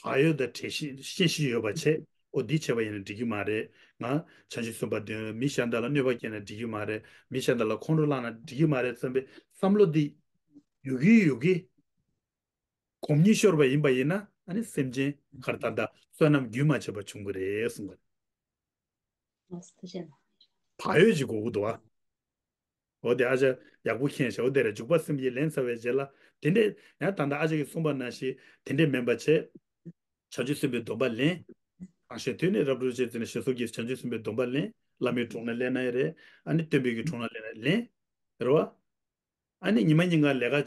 བག་ཡོད་དང་བྲལ་ཤེས་ཤེས་བཞིན་ཡོད་པ་བྱས། ཨོ་འདི་བྱས་པ་ཡིན་ན་འགྲིག་གི་མ་རེད། ང་བྱང་ཆུབ་སེམས་དཔའ་འདོན། མི་གཞན་དག་ལ་གནོད་པ་བསྐྱལ་ན་འགྲིག་གི་མ་རེད། མི་གཞན་དག་ལ་ཁོང་ཁྲོ་བསླངས་ན་འགྲིག་གི་མ་རེད་བསམ་པའི་བསམ་བློ་འདི་ཡོད་ཀྱི་ཡོད་ཀྱི་གོམས་གཉིས་ཤོར་བ་ཡིན་པ་ཡིན་ན། ཨ་ནི་སེམས་ཅན་ག་རེ་ད་ལྟ་བསོད་ནམས་རྒྱུན་མ་ཆད་པ་བྱུང་གི་རེད་གསུངས་པ་རེད། ལགས་སོ་ཐུགས་རྗེ་གནང་། བག་ཡོད་ཅིག་དགོས་ཀྱི་འདུག་བ། འོ་དེ་ཨ་ཅག་ཡག་པོ་མཁྱེན་ཤག་འོ་དེ་རེད། འཇུག་པ་སེམས་བསྐྱེད་ལེན་ཚར་བའི་རྗེས་ལ་དེ་འདྲས་ཡང་ད་ལྟ་ཨ་ཅག་གིས་གསུངས་པ་ནང་བཞིན་དེ་འདྲས་མིན་པ་བྱས། བྱང་ཆུབ་སེམས་དཔའི་སྡོམ་པ་ལེན། དང་ཞེས་དུས་ནི་རབ་ཏུ་བྱེད་ཟེར་ནས་ཞེས་སོགས་ཀྱིས་བྱང་ཆུབ་སེམས་དཔའི་སྡོམ་པ་ལེན། བླ་མའི་དྲུང་ན་སླེབས་ན་ཡང་རེད། ཨ་ནི་སྟོན་པའི་གི་དྲུང་ན་སླེབས་ན་ལེན། རེད་བ། ཨ་ནི་ཉི་མ་ཉིན་གང་ལས་ཀ་བྱེད།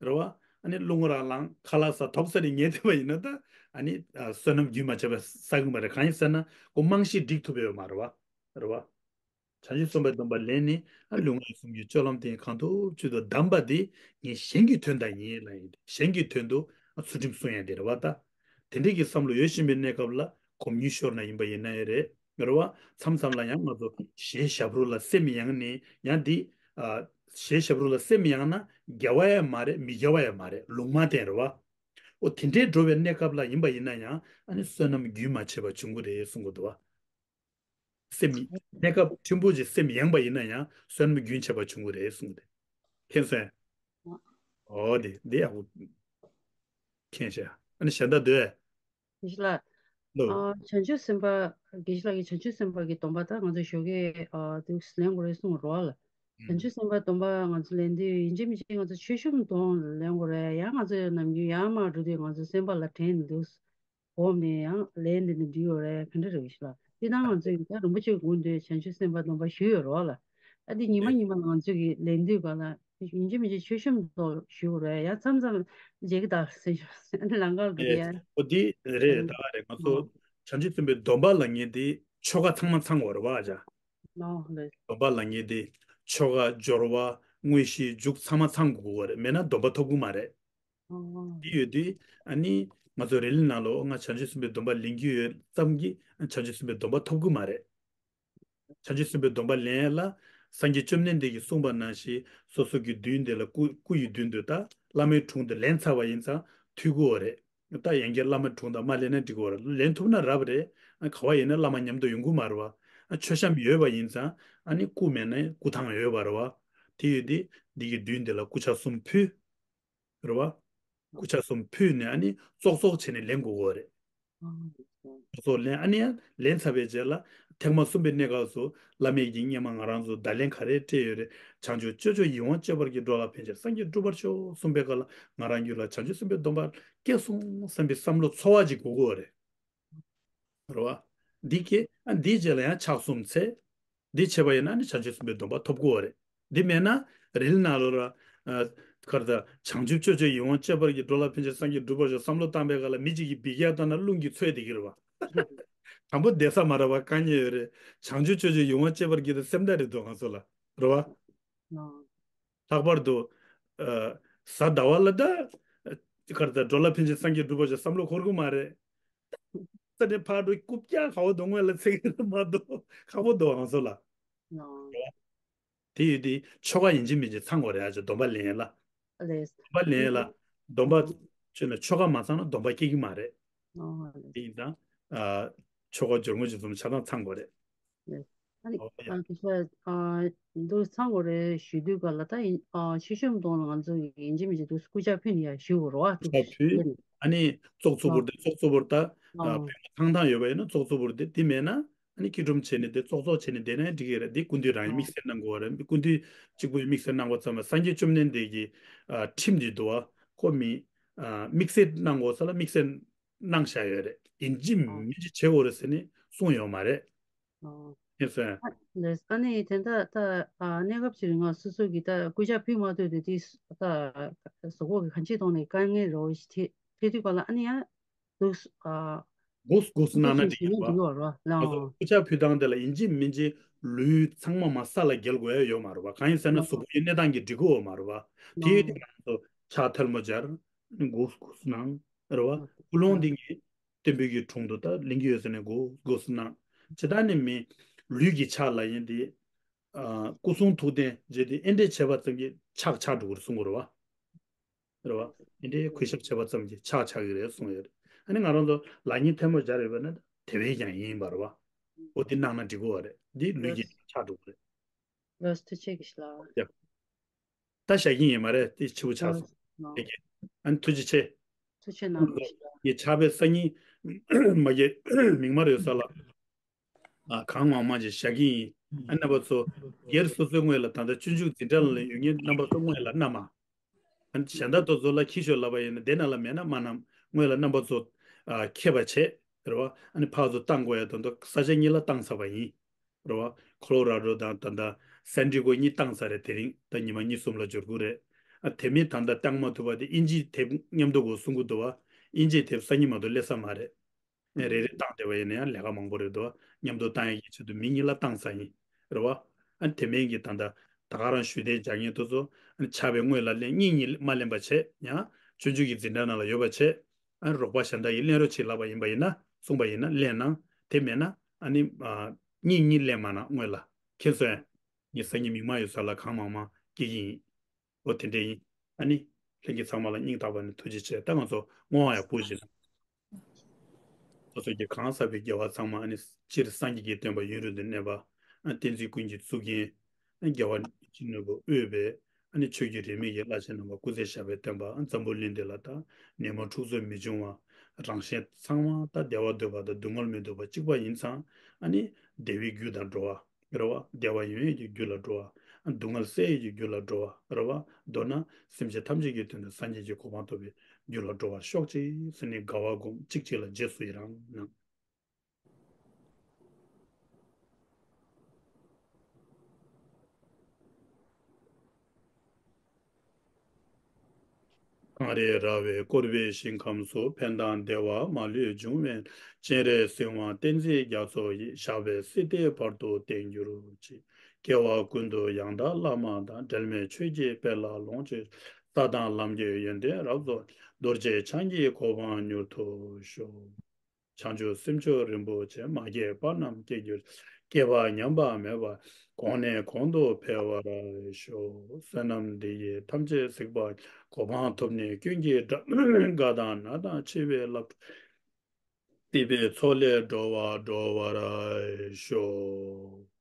རེད་བ། ཨ་ནི་རླུང་རང་ལངས། ཁ་ལག་ཟ། དོག་ས་རེ་ཉལ་བསྡད་པ་ཡིན་ན་ད། ཨ་ནི་ཨ་བསོད་ནམས་རྒྱུན་མ་ཆད་པ་བསགས་གི་མ་རེད། གང་ཡིན་ཟེར་ན་ཁོ་རྨང་གཞི་སྒྲིག་ཐུབ་ཡོད་མ་རེད་བ། རེད་བ། བྱང་ཆུབ་སེམས་དཔའི་སྡོམ་པ་ལེན་ནས་ཨ་ལུས་ངག་ཡིད་གསུམ་གྱི་སྤྱོད་ལམ་དེ་གང་ཐུབ་ཚུལ་དུ་བསྡམས་པ་དེ་ངས་གཞན་གྱི་དོན་དག་ཡིན་ལབ་ཡིན། གཞན་གྱི་དོན་དུ་ཨ་ཚུལ་ཁྲིམས་སྲུང་ཡ་དེ་རེད་བ་ད། དེ་འདྲའི་གི་བསམ་བློ་ཡོད་བཞིན་པའི་གནས་སྐབས་ལ་སྒོམ་ཉུལ་ཤོར་ན་ཡིན་པ་ཡིན་ན་ཡང་རེད། རེད་བ། མཚམས་མཚམས་ལ་ཡང་ང་ཚོ་ཞལ་ཞབས་བྲོ་ལ་སེམས་ཡེངས་ནས་ཡང་འདི། ཨ། ཞལ་ཞབས་བྲོ་ལ་སེམས་ཡེངས་ན་དགེ་བ་ཡང་མ་རེད། མི་དགེ་བ་ཡང་མ་རེད། ལུང་མ་བསྟན། རེད་བ། འོ་དེ་འདྲའི་འགྲོ་བའི་གནས་སྐབས་ལ་ཡིན་པ་ཡིན་ན་ཡང་ཨ་ནི་བསོད་ནམས་རྒྱུན་མ་ཆད་པ་འབྱུང་གི་རེད་གསུང་གི་འདུག་བ། སེམས། གནས་སྐབས་ཕྲན་བུ་ཅིག་སེམས་ཡེངས་པ་ཡིན་ན་ཡང་བསོད་ནམས་རྒྱུན་ཆད་པ་འབྱུང་གི་རེད་གསུངས་ཏེ། མཁྱེན་སོང་། འོ་དེ་དེ་ཡག་པོ་མཁྱེན་ཤག་ཨ་ནི་གཞན་དག་འདོད། དགེ་བཤེས་ལགས། ལོ། ཨ། བྱང་ཆུབ་སེམས་དཔའ། དགེ་བཤེས་ལགས་ཀྱིས་བྱང་ཆུབ་སེམས་དཔའ་གི་སྡོམ་པ་ད་ང་ཚོ་ཞོགས་ཀས། ཨ། དུས་ལེན་དགོས་རེད་གསུངས་རོགས་ལ། བྱང་ཆུབ་སེམས་དཔའ་སྡོམ་པ་ང་ཚོ་ལེན་དུས་ཡིན་གཅིག་མིན་གཅིག་ང་ཚོ་མཆོད་གཤོམ་གཏོང་ལེན་དགོས་རེད། ཡང་ང་ཚོ་ནམ་རྒྱུན་ཡར་མར་འགྲོ་དུས་ང་ཚོ་སེམས་པ་ལ་དྲན་འདུག་སྒོམ་ནས་ཡང་ལན་འདི་ནི་འདི་ཡོད་རེད། ག་འདྲ་རེད་ཤི་ལ། འདི་ནང་ང་ཚོས་ད་རིན་པོ་ཆེ་དགོངས་དོན་བྱང་ཆུབ་སེམས་དཔའ་སྡོམ་པ་ཞུས་ཡོད་རོགས་ལ། ཨ་འདི་ཉི་མ་ཨེ། ཉི་མ་ང་ཚོས་ཀྱི་ལན་འདུས་ག་ལ་ཡིན་གཅིག་མིན་གཅིག་མཆོད་གཤོམ་ཐོག་ཞུ་དགོས་རེད། ཡང་མཚམས་མཚམས་མཇལ་གི་ད་ཟེར་ཞུ་ཨ་ནི་ལང་ཀར་གི་ཨེ། ཡ། འོ་འདི་རེད། ཨ་ད་རེད། ང་ཚོ་ཨ་བྱང་ཆུབ་སེམས་དཔའི་སྡོམ་པ་ལ་ངེས་འདི་ཆོ་ག་ཚང་མ་ཚང་དགོས་རེད་བ་ཨ་ཅག་ཨ་རེད། སྡོམ་པ་ལ་ངེས་འདི་ཆོ་ག་སྦྱོར་བ་དངོས་གཞི་མཇུག་ཚང་མ་ཚང་དགོས་རེད། མེད་ན་སྡོམ་པ་ཐོབ་གི་མ་རེད། ཨོ། དེ་ཡོད་དུས་ཨ་ནི་ང་ཚོ་རེ་ལི་ནང་ལོགས་ང་བྱང་ཆུབ་སེམས་དཔའི་སྡོམ་པ་ལེན་གྱི་ཡོད་ཙམ་གྱིས་བྱང་ཆུབ་སེམས་དཔའི་སྡོམ་པ་ཐོབ་གི་མ་རེད། བྱང་ཆུབ་སེམས་དཔའི་སྡོམ་པ་ལེན་ཡས་ལ་སངས་རྒྱས་བཅོམ་ལྡན་འདས་ཀྱིས་གསུངས་པ་ནང་བཞིན་སོ་སོ་གི་མདུན་དེ་ལ་སྐུ་སྐུ་ཡི་མདུན་དུ་ད་བླ་མའི་དྲུང་དུ་ལེན་ཚར་བ་ཡིན་ཙང་ཐུགས་ཁུར་བ་རེད། ད་ཡང་བསྐྱར་བླ་མའི་དྲུང་དུ་མ་ལེན་ན་འགྲིག་གི་རེད། ལེན་ཐུབ་ན་རབ་རེད། ཨ་ག་བ་ཡིན་ན་བླ་མ་མཉམ་དུ་ཡོང་གི་མ་རེད་བ། ཨ་མཆོད་བཤམས་ཡོད་པ་ཡིན་ཙང་ཨ་ནི་སྐུ་མེད་ན་སྐུ་ཐང་ཡོད་པ་རེད་བ། དེ་ཡོད་དུས་འདི་གི་མདུན་དེ་ལ་སྐུ་ཕྱག་གསུམ་ཕུལ། རེད་བ། སྐུ་ཕྱག་གསུམ་ཕུལ་ནས་ཨ་ནི་ཙོག་ཙོག་བྱས་ནས་ལེན་དགོས་ཀྱི་རེད། ཙོག་ཙོག་ལེན། ཨ་ནི་ཡང་ལེན་ཚར་བའི་རྗེས་ལ་ཐེངས་མ་གསུམ་པའི་གནས་སྐབས་སུ་བླ་མས་ཀྱིས་སྔོན་མ་ང་རང་ཚོ་བརྡ་ལན་ག་རེ་སྤྲད་ཡོད་རེད། བྱང་ཆུབ་སྤྱོད་མཆོག་ཡིད་འོང་སྤྱད་པར་བགྱི། འགྲོ་ལ་ཕན་ཕྱིར་སངས་རྒྱས་འགྲུབ་པར་ཤོག་གསུངས་པའི་སྐབས་ལ་ང་རང་རྒྱུད་ལ་བྱང་ཆུབ་སེམས་དཔའི་སྡོམ་པ་སྐྱེས་སོང་བསམ་པའི་བསམ་བློ་ཚོར་བ་ཅིག་དགོས་ཀྱི་རེད། རེད་བ། འདི་སྐད་ཨ་འདིའི་རྗེས་ལ་ཡང་ཕྱག་གསུམ་འཚལ། འདི་བྱས་པ་ཡིན་ན་ནི་བྱང་ཆུབ་སེམས་དཔའི་སྡོམ་པ་ཐོབ་ཀྱི་ཡོད་རེད། འདི་མེད་ན་རེ་ལི་ནང་ལོགས་ལ་ཨ་ག་རེ་ད་བྱང་ཆུབ་སྤྱོད་མཆོག་ཡིད་འོང་སྤྱད་པར་བགྱི། འགྲོ་ལ་ཕན་ཕྱིར་སངས་རྒྱས་འགྲུབ་པར་ཤོག་བསམ་བློ་བཏང་པའི་སྐབས་ལ་མི་གཅིག་གིས་འབུད་རྒྱག་བཏང་ན་རླུང་གིས་འཚོས་བསྡད་ཀྱི་རེད་བ། དང་པོ་བསྡད་ས་མ་རེད་བ། དཀའ་ངལ་ཡོད་རེད། བྱང་ཆུབ་སྤྱོད་མཆོག་ཡིད་འོང་སྤྱད་པར་བགྱི་དེ་སེམས་ཐག་རེད་འདུག་ང་ཚོ་ལ། རེད་བ། ལྷག་པར་དུ་ཨ་གཟའ་ཟླ་བ་ལ་ད་ག་རེ་ད་འགྲོ་ལ་ཕན་ཕྱིར་སངས་རྒྱས་འགྲུབ་པར་ཤོག་བསམ་བློ་འཁོར་གྱི་མ་རེད། ས་ནས་ཕར་འགྲོ་རྐུབ་བཀྱག་ཁ་བོ་འདུག་སྔོན་ལ་ཚིག་མ་འདུག་ཁག་པོ་འདུག་ཨང་སོ་ལ། ལགས། དེ་ཡོད་དུས་ཆོ་ག་ཡིན་གཅིག་མིན་གཅིག་ཚང་དགོས་རེད། ཨ་ཅག་སྡོམ་པ་ལེན་ཡས་ལ། ལགས། སྡོམ་པ་ལེན་ཡས་ལ། སྡོམ་པ་ཨ་བྱས་ན་ཆོ་ག་མ་ཚང་ན་སྡོམ་པ་སྐྱེ་གི་མ་རེད། ཨོ་ལགས། དེ་ཡིན་ཙང་ཨ་ཆོ་ག་སྦྱོར་དངོས་ཀྱི་ཚོམས་ཆ་ཚང་ཚང་དགོས་རེད། ཨ་ནི་ཨོ་ཡ། ཨ་དེ་ཤ་ཨ་འདུག་ཚང་དགོས་རེད་ཞུ་དུས་ག་ལ་ད་ཡིན་ཨ་མཆོད་གཤོམ་གཏོང་ལ་ང་ཚོ་ཡིན་གཅིག་མིན་གཅིག་འདུག་སྐུ་ཕྱག་ཕུལ་ནས་ཡ་ཞུ་དགོས་རེད་བ། སྐུ་ཕྱག་ཕུལ། ཨ་ནི་ཙོག་ཙོག་པོར་དེ་ཙོག་ཙོག་པོར་ད་ཨ་ཨ་བོད་མ་ཐང་ཐང་ཡོད་པ་ཡིན་ན་ཙོག་ཙོག་པོར་དེ་དེ་མེད་ན་ཨ་ནི་སྐྱིལ་ཀྲུང་བྱས་ནས་དེ་ཙོག་ཙོག་བྱས་ནས་བསྡད་ན་འགྲིག་གི་རེད། དེ་སྐུ་མདུན་རང་ཡིན་ཨ་དམིགས་བསལ་གནང་དགོས་པ་རེད། སྐུ་མདུན་གཅིག་པུ་ཡིན་དམིགས་བསལ་གནང་དགོས་ཙམ་པ་སངས་རྒྱས་བཅོམ་ལྡན་འདས་ཀྱི་ཨ་ཁྲིམས་འདི་འདུག་བ། ཁོ་མི་ཨ་དམིགས་བསལ་གནང་དགོས་ས་ལ་དམིགས་བསལ་གནང་བཞག་ཡོད་རེད། ཡིན་གཅིག་ཨ་མིན་གཅིག་བྱེད་དགོས་རེད་ཟེར་ནས་གསུངས་ཡོད་མ་རེད། ཨོ། ཨེ་ཟེར། ཨ་ལས་ཨ་ནི་དེ་འདྲ་ད་ཨ་གནས་སྐབས་ཅིག་རིང་ང་སོ་སོ་གིས་ད་སྐུ་ཕྱག་ཕུལ་མ་ཐུབ་དུས་དེ་ད་གཟུགས་པོ་གི་གང་ཅི་གཏོང་ནས་དཀའ་ངལ་རོ་ཞིག་ཐེ་ཐེ་དུས་ག་ལ་ཨ་ནི་ཡང་འདུག་ཨ་སྒོ་སྒོ་སུ་གནང་ན་འདུག་འགྲིག་ཡོད་པ། འགྲིག་ཡོད་རོ་ལའོ། སྐུ་ཕྱག་ཕུལ་སྟངས་དེ་ལ་ཡིན་གཅིག་མིན་གཅིག་ལུས་ཚང་མ་མ་ས་ལ་འགེལ་དགོས་ཡ་ཡོད་མ་རེད་པ། གང་ཡིན་ཟེར་ན་གཟུགས་པོ་ཡི་གནས་སྟངས་ཀྱིས་འགྲིག་གི་ཡོད་མ་རེད་པ། དེ་ཡོད་དེ་ང་ཚོ་ཕྱག་ཐལ་མོ་སྦྱར་སྒོ་སྒོ་སུ་གནང་རེད་པ། ཀུན་སློང་འདི་ངས་བསྟན་པའི་གི་དྲུང་དུ་ད་ལེན་གྱི་ཡོད་ཟེར་ནས་གོ་གོ་སུ་གནང་། ཇི་ལྟར་ནི་མི་ལུས་ཀྱི་ཕྱག་ལ་ཡིན་ཏེ། ཨ་སྐུ་གསུང་ཐུགས་རྟེན་བྱས་ཏེ་ཨེ་འདྲས་བྱས་པ་ཙམ་གྱིས་ཆག་ཆག་འགྲོ་གི་རེད་གསུང་གི་རེད་བ། རེད་བ། ཨེ་འདྲས་གུས་ཞབས་བྱས་པ་ཙམ་གྱིས་ཆག་ཆག་གི་རེད་གསུང་ཡོད་རེད། ཨ་ནི་ང་རང་ཚོ་ལག་གཉིས་ཐལ་མོ་སྦྱར་ཡོད་པ་ན་དེ་བས་ཀྱང་ཡིན་པ་རེད་བ། འོ་འདི་གནང་ན་འགྲིག་གི་བ་རེད། འདི་ལུས་ཀྱི་ཆག་འགྲོ་གི་རེད། ལགས་སོ་ཐུགས་རྗེ་ཆེ་གི་ཤི་ལ། ཡ། ད་བཞག་གི་ཡིན་མ་རེད། དེ་ཕྱི་པོ་ཆགས་སོང་། ཨ་ཨེ་ཀེ། ཨ་ནི་ཐུགས་རྗེ་ཆེ། ཐུགས་རྗེ་གནང་། ངས་ཕྱག་དཔེ་སང་ཉིན་མ་གི་མིག་དམར་ཡོད་ས་ལ། ཨ་གང་མང་མང་ཅིག་བཞག་གི་ཡིན། ཨ་རྣམ་པ་ཚོ་སྒེར་སོ་སོའི་ངོས་ལ་ད་ལྟ་སྤྱོད་འཇུག་འཛིན་གྲྭ་ལ་ཡོད་མཁན་རྣམ་པ་ཚོ་སྔོན་ལ་བསྣམས་མ། ཨ་ནི་གཞན་དག་ཏོ་ཚོ་ལ་ཁྱི་ཤོད་ལབ་པ་ཡིན་ན་དེ་ནང་ལ་མེད་ན་མ་བསྣམས། སྔོན་ལ་རྣམ་པ་ཚོ་ཨ་མཁས་པ་བྱས་རེད་བ། ཨ་ནི་ཕར་ཚུར་བཏང་དགོས་ཡ་དོན་དུ་ས་ཆ་གཉིས་ལ་བཏང་ཚར་བ་ཡིན། རེད་བ། ཁོ་ལོ་ར་ཌོ་དང་ད་ལྟ་སན་ཌི་ཡེ་གོ་གཉིས་བཏང་ཚར་རེད། དེ་རིང་ད་ཉི་མ་གཉིས་གསུམ་ལ་འབྱོར་གྱི་རེད། ཨ་དེ་མིན་ད་ལྟ་བཏང་མ་ཐུབ་པ་དེ་ཨིན་ཇིའི་དེབ་མཉམ་དུ་དགོས་གསུང་གི་འདུག་བ། ཨིན་ཇིའི་དེབ་སང་ཉིན་མ་གཏོགས་སླེབས་ས་མ་རེད། ཨེ་རེ་རེ་བཏང་བསྡད་པ་ཡིན་ན་ཡང་ལས་ཀ་མང་པོ་རེད་འདུག་མཉམ་དུ་བཏང་ཡག་གི་ཆེད་དུ་མི་གཉིས་ལ་བཏང་ས་ཡིན། རེད་བ། ཨ་དེ་མིན་གྱི་ད་ལྟ་ད་ག་རང་ཞུས་དེ་སྦྱང་མཁན་དེ་ཚོ་ཨ་ཕྱག་དཔེ་དངོས་ལ་ལེན་གཉིས་གཉིས་མ་ལེན་པ་བྱས་ཡང་སྤྱོད་འཇུག་གི་འཛིན་གྲྭ་ནང་ལ་ཡོད་པ་བྱས། ཨ་རོགས་པ་གཞན་དག་གིས་ལེན་རོགས་བྱེད་ལབ་པ་ཡིན་པ་ཡིན་ན། གསུངས་པ་ཡིན་ན་ལེན་གནང་། དེ་མེད་ན་ཨ་ནི་ཨ་གཉིས་གཉིས་ལེན་མ་གནང་། སྔོན་ལ་ཁྱེད་ཚོས་ངས་སང་ཉིན་མིག་མངས་ཡོད་ས་ལ་གང་མང་མང་སྐྱེལ་གྱི་ཡིན། འོ་དེ་འདྲ་ཡིན། ཨ་ནི་ལྷན་རྒྱས་ཚང་མ་ལ་སྙིང་ཐག་པ་ནས་ཐུགས་རྗེ་ཆེ། ད་ང་ཚོ་བསྔོ་བ་ཡག་པོ་ཞིག་གནང་། ཁོ་ཚོས་ཀྱི་གང་ཟག་པའི་རྒྱལ་བ་ཚང་མ་ཨ་ནི་སྤྱིར་སངས་རྒྱས་ཀྱི་བསྟན་པ་ཡུན་རིང་དུ་གནས་པ། ཨ་བསྟན་འཛིན་ཀུན་གྱི་གཙུག་རྒྱན། ཨ་རྒྱལ་བ་ཡིད་བཞིན་ནོར་བུ་དབུས་པའི་ཨ་ནི་ཆོས་ཀྱི་རིས་མེད་ཀྱི་བླ་ཆེན་རྣམ་པ་སྐུ་ཚེ་ཞབས་པད་བརྟན་པ། ཨ་འཛམ་བུ་གླིང་འདི་ལ་ད་ནད་མུག་འཁྲུག་རྩོད་མི་འབྱུང་བ། རང་གཞན་ཚང་མ་ད་བདེ་བ་འདོད་པ་དང་སྡུག་བསྔལ་མི་འདོད་པ་གཅིག་པ་ཡིན་ཙང་། ཨ་ནི་བདེ་བའི་རྒྱུ་དང་འགྲོ་བ། རེད་བ། བདེ་བ་ཡོང་ཡས་ཀྱི་རྒྱུ་ལ་འགྲོ་བ། སྡུག་བསྔལ་སེལ་ཡས་ཀྱི་རྒྱུ་ལ་འགྲོ་བ། རེད་བ། མདོར་ན་སེམས་ཅན་ཐམས་ཅད་ཀྱི་དོན་དུ་སངས་རྒྱས་ཀྱི་གོ་འཕང་ཐོབ་པའི་རྒྱུ་ལ་འགྲོ་བར་ཤོག་ཅིག་ཟེར་ནས་དགའ་བ་སྒོམ། གཅིག་གཅིག་ལ་རྗེས་སུ་ཡི་རང་གནང་། གངས་རི་ར་བས་བསྐོར་བའི་ཞིང་ཁམས་སུ། ཕན་དང་བདེ་བ་མ་ལུས་འབྱུང་བའི་སྤྱན་རས་གཟིགས་དབང་བསྟན་འཛིན་རྒྱ་མཚོ་ཡི། ཞབས་པད་སྲིད་མཐའི་བར་དུ་བརྟན་གྱུར་ཅིག། སྐྱེ་བ་ཀུན་ཏུ་ཡང་དག་བླ་མ་དང་། འབྲལ་མེད་ཆོས་ཀྱི་དཔལ་ལ་ལོངས་སྤྱོད། ས་དང་ལམ་གྱི་ཡོན་ཏན་རབ་རྫོགས། རྡོ་རྗེ་འཆང་གི་གོ་འཕང་མྱུར་ཐོབ་ཤོག། བྱང་ཆུབ་སེམས་མཆོག་རིན་པོ་ཆེ། མ་སྐྱེས་པ་རྣམས་སྐྱེ་གྱུར། སྐྱེས་པ་ཉམས་པ་མེད་པར། གོང་ནས་གོང་དུ་འཕེལ་བར་ཤོག། བསོད་ནམས་འདི་ཡིས་ཐམས་ཅད་གཟིགས་པ། གོ་འཕང་ཐོབ་ནས་ཀུན་གྱི་དགྲ། དགའ་དང་ན་དང་འཆི་བའི་རླབས། སྲིད་པའི་མཚོ་ལས་སྒྲོལ་བ་སྒྲོལ་བར་ཤོག།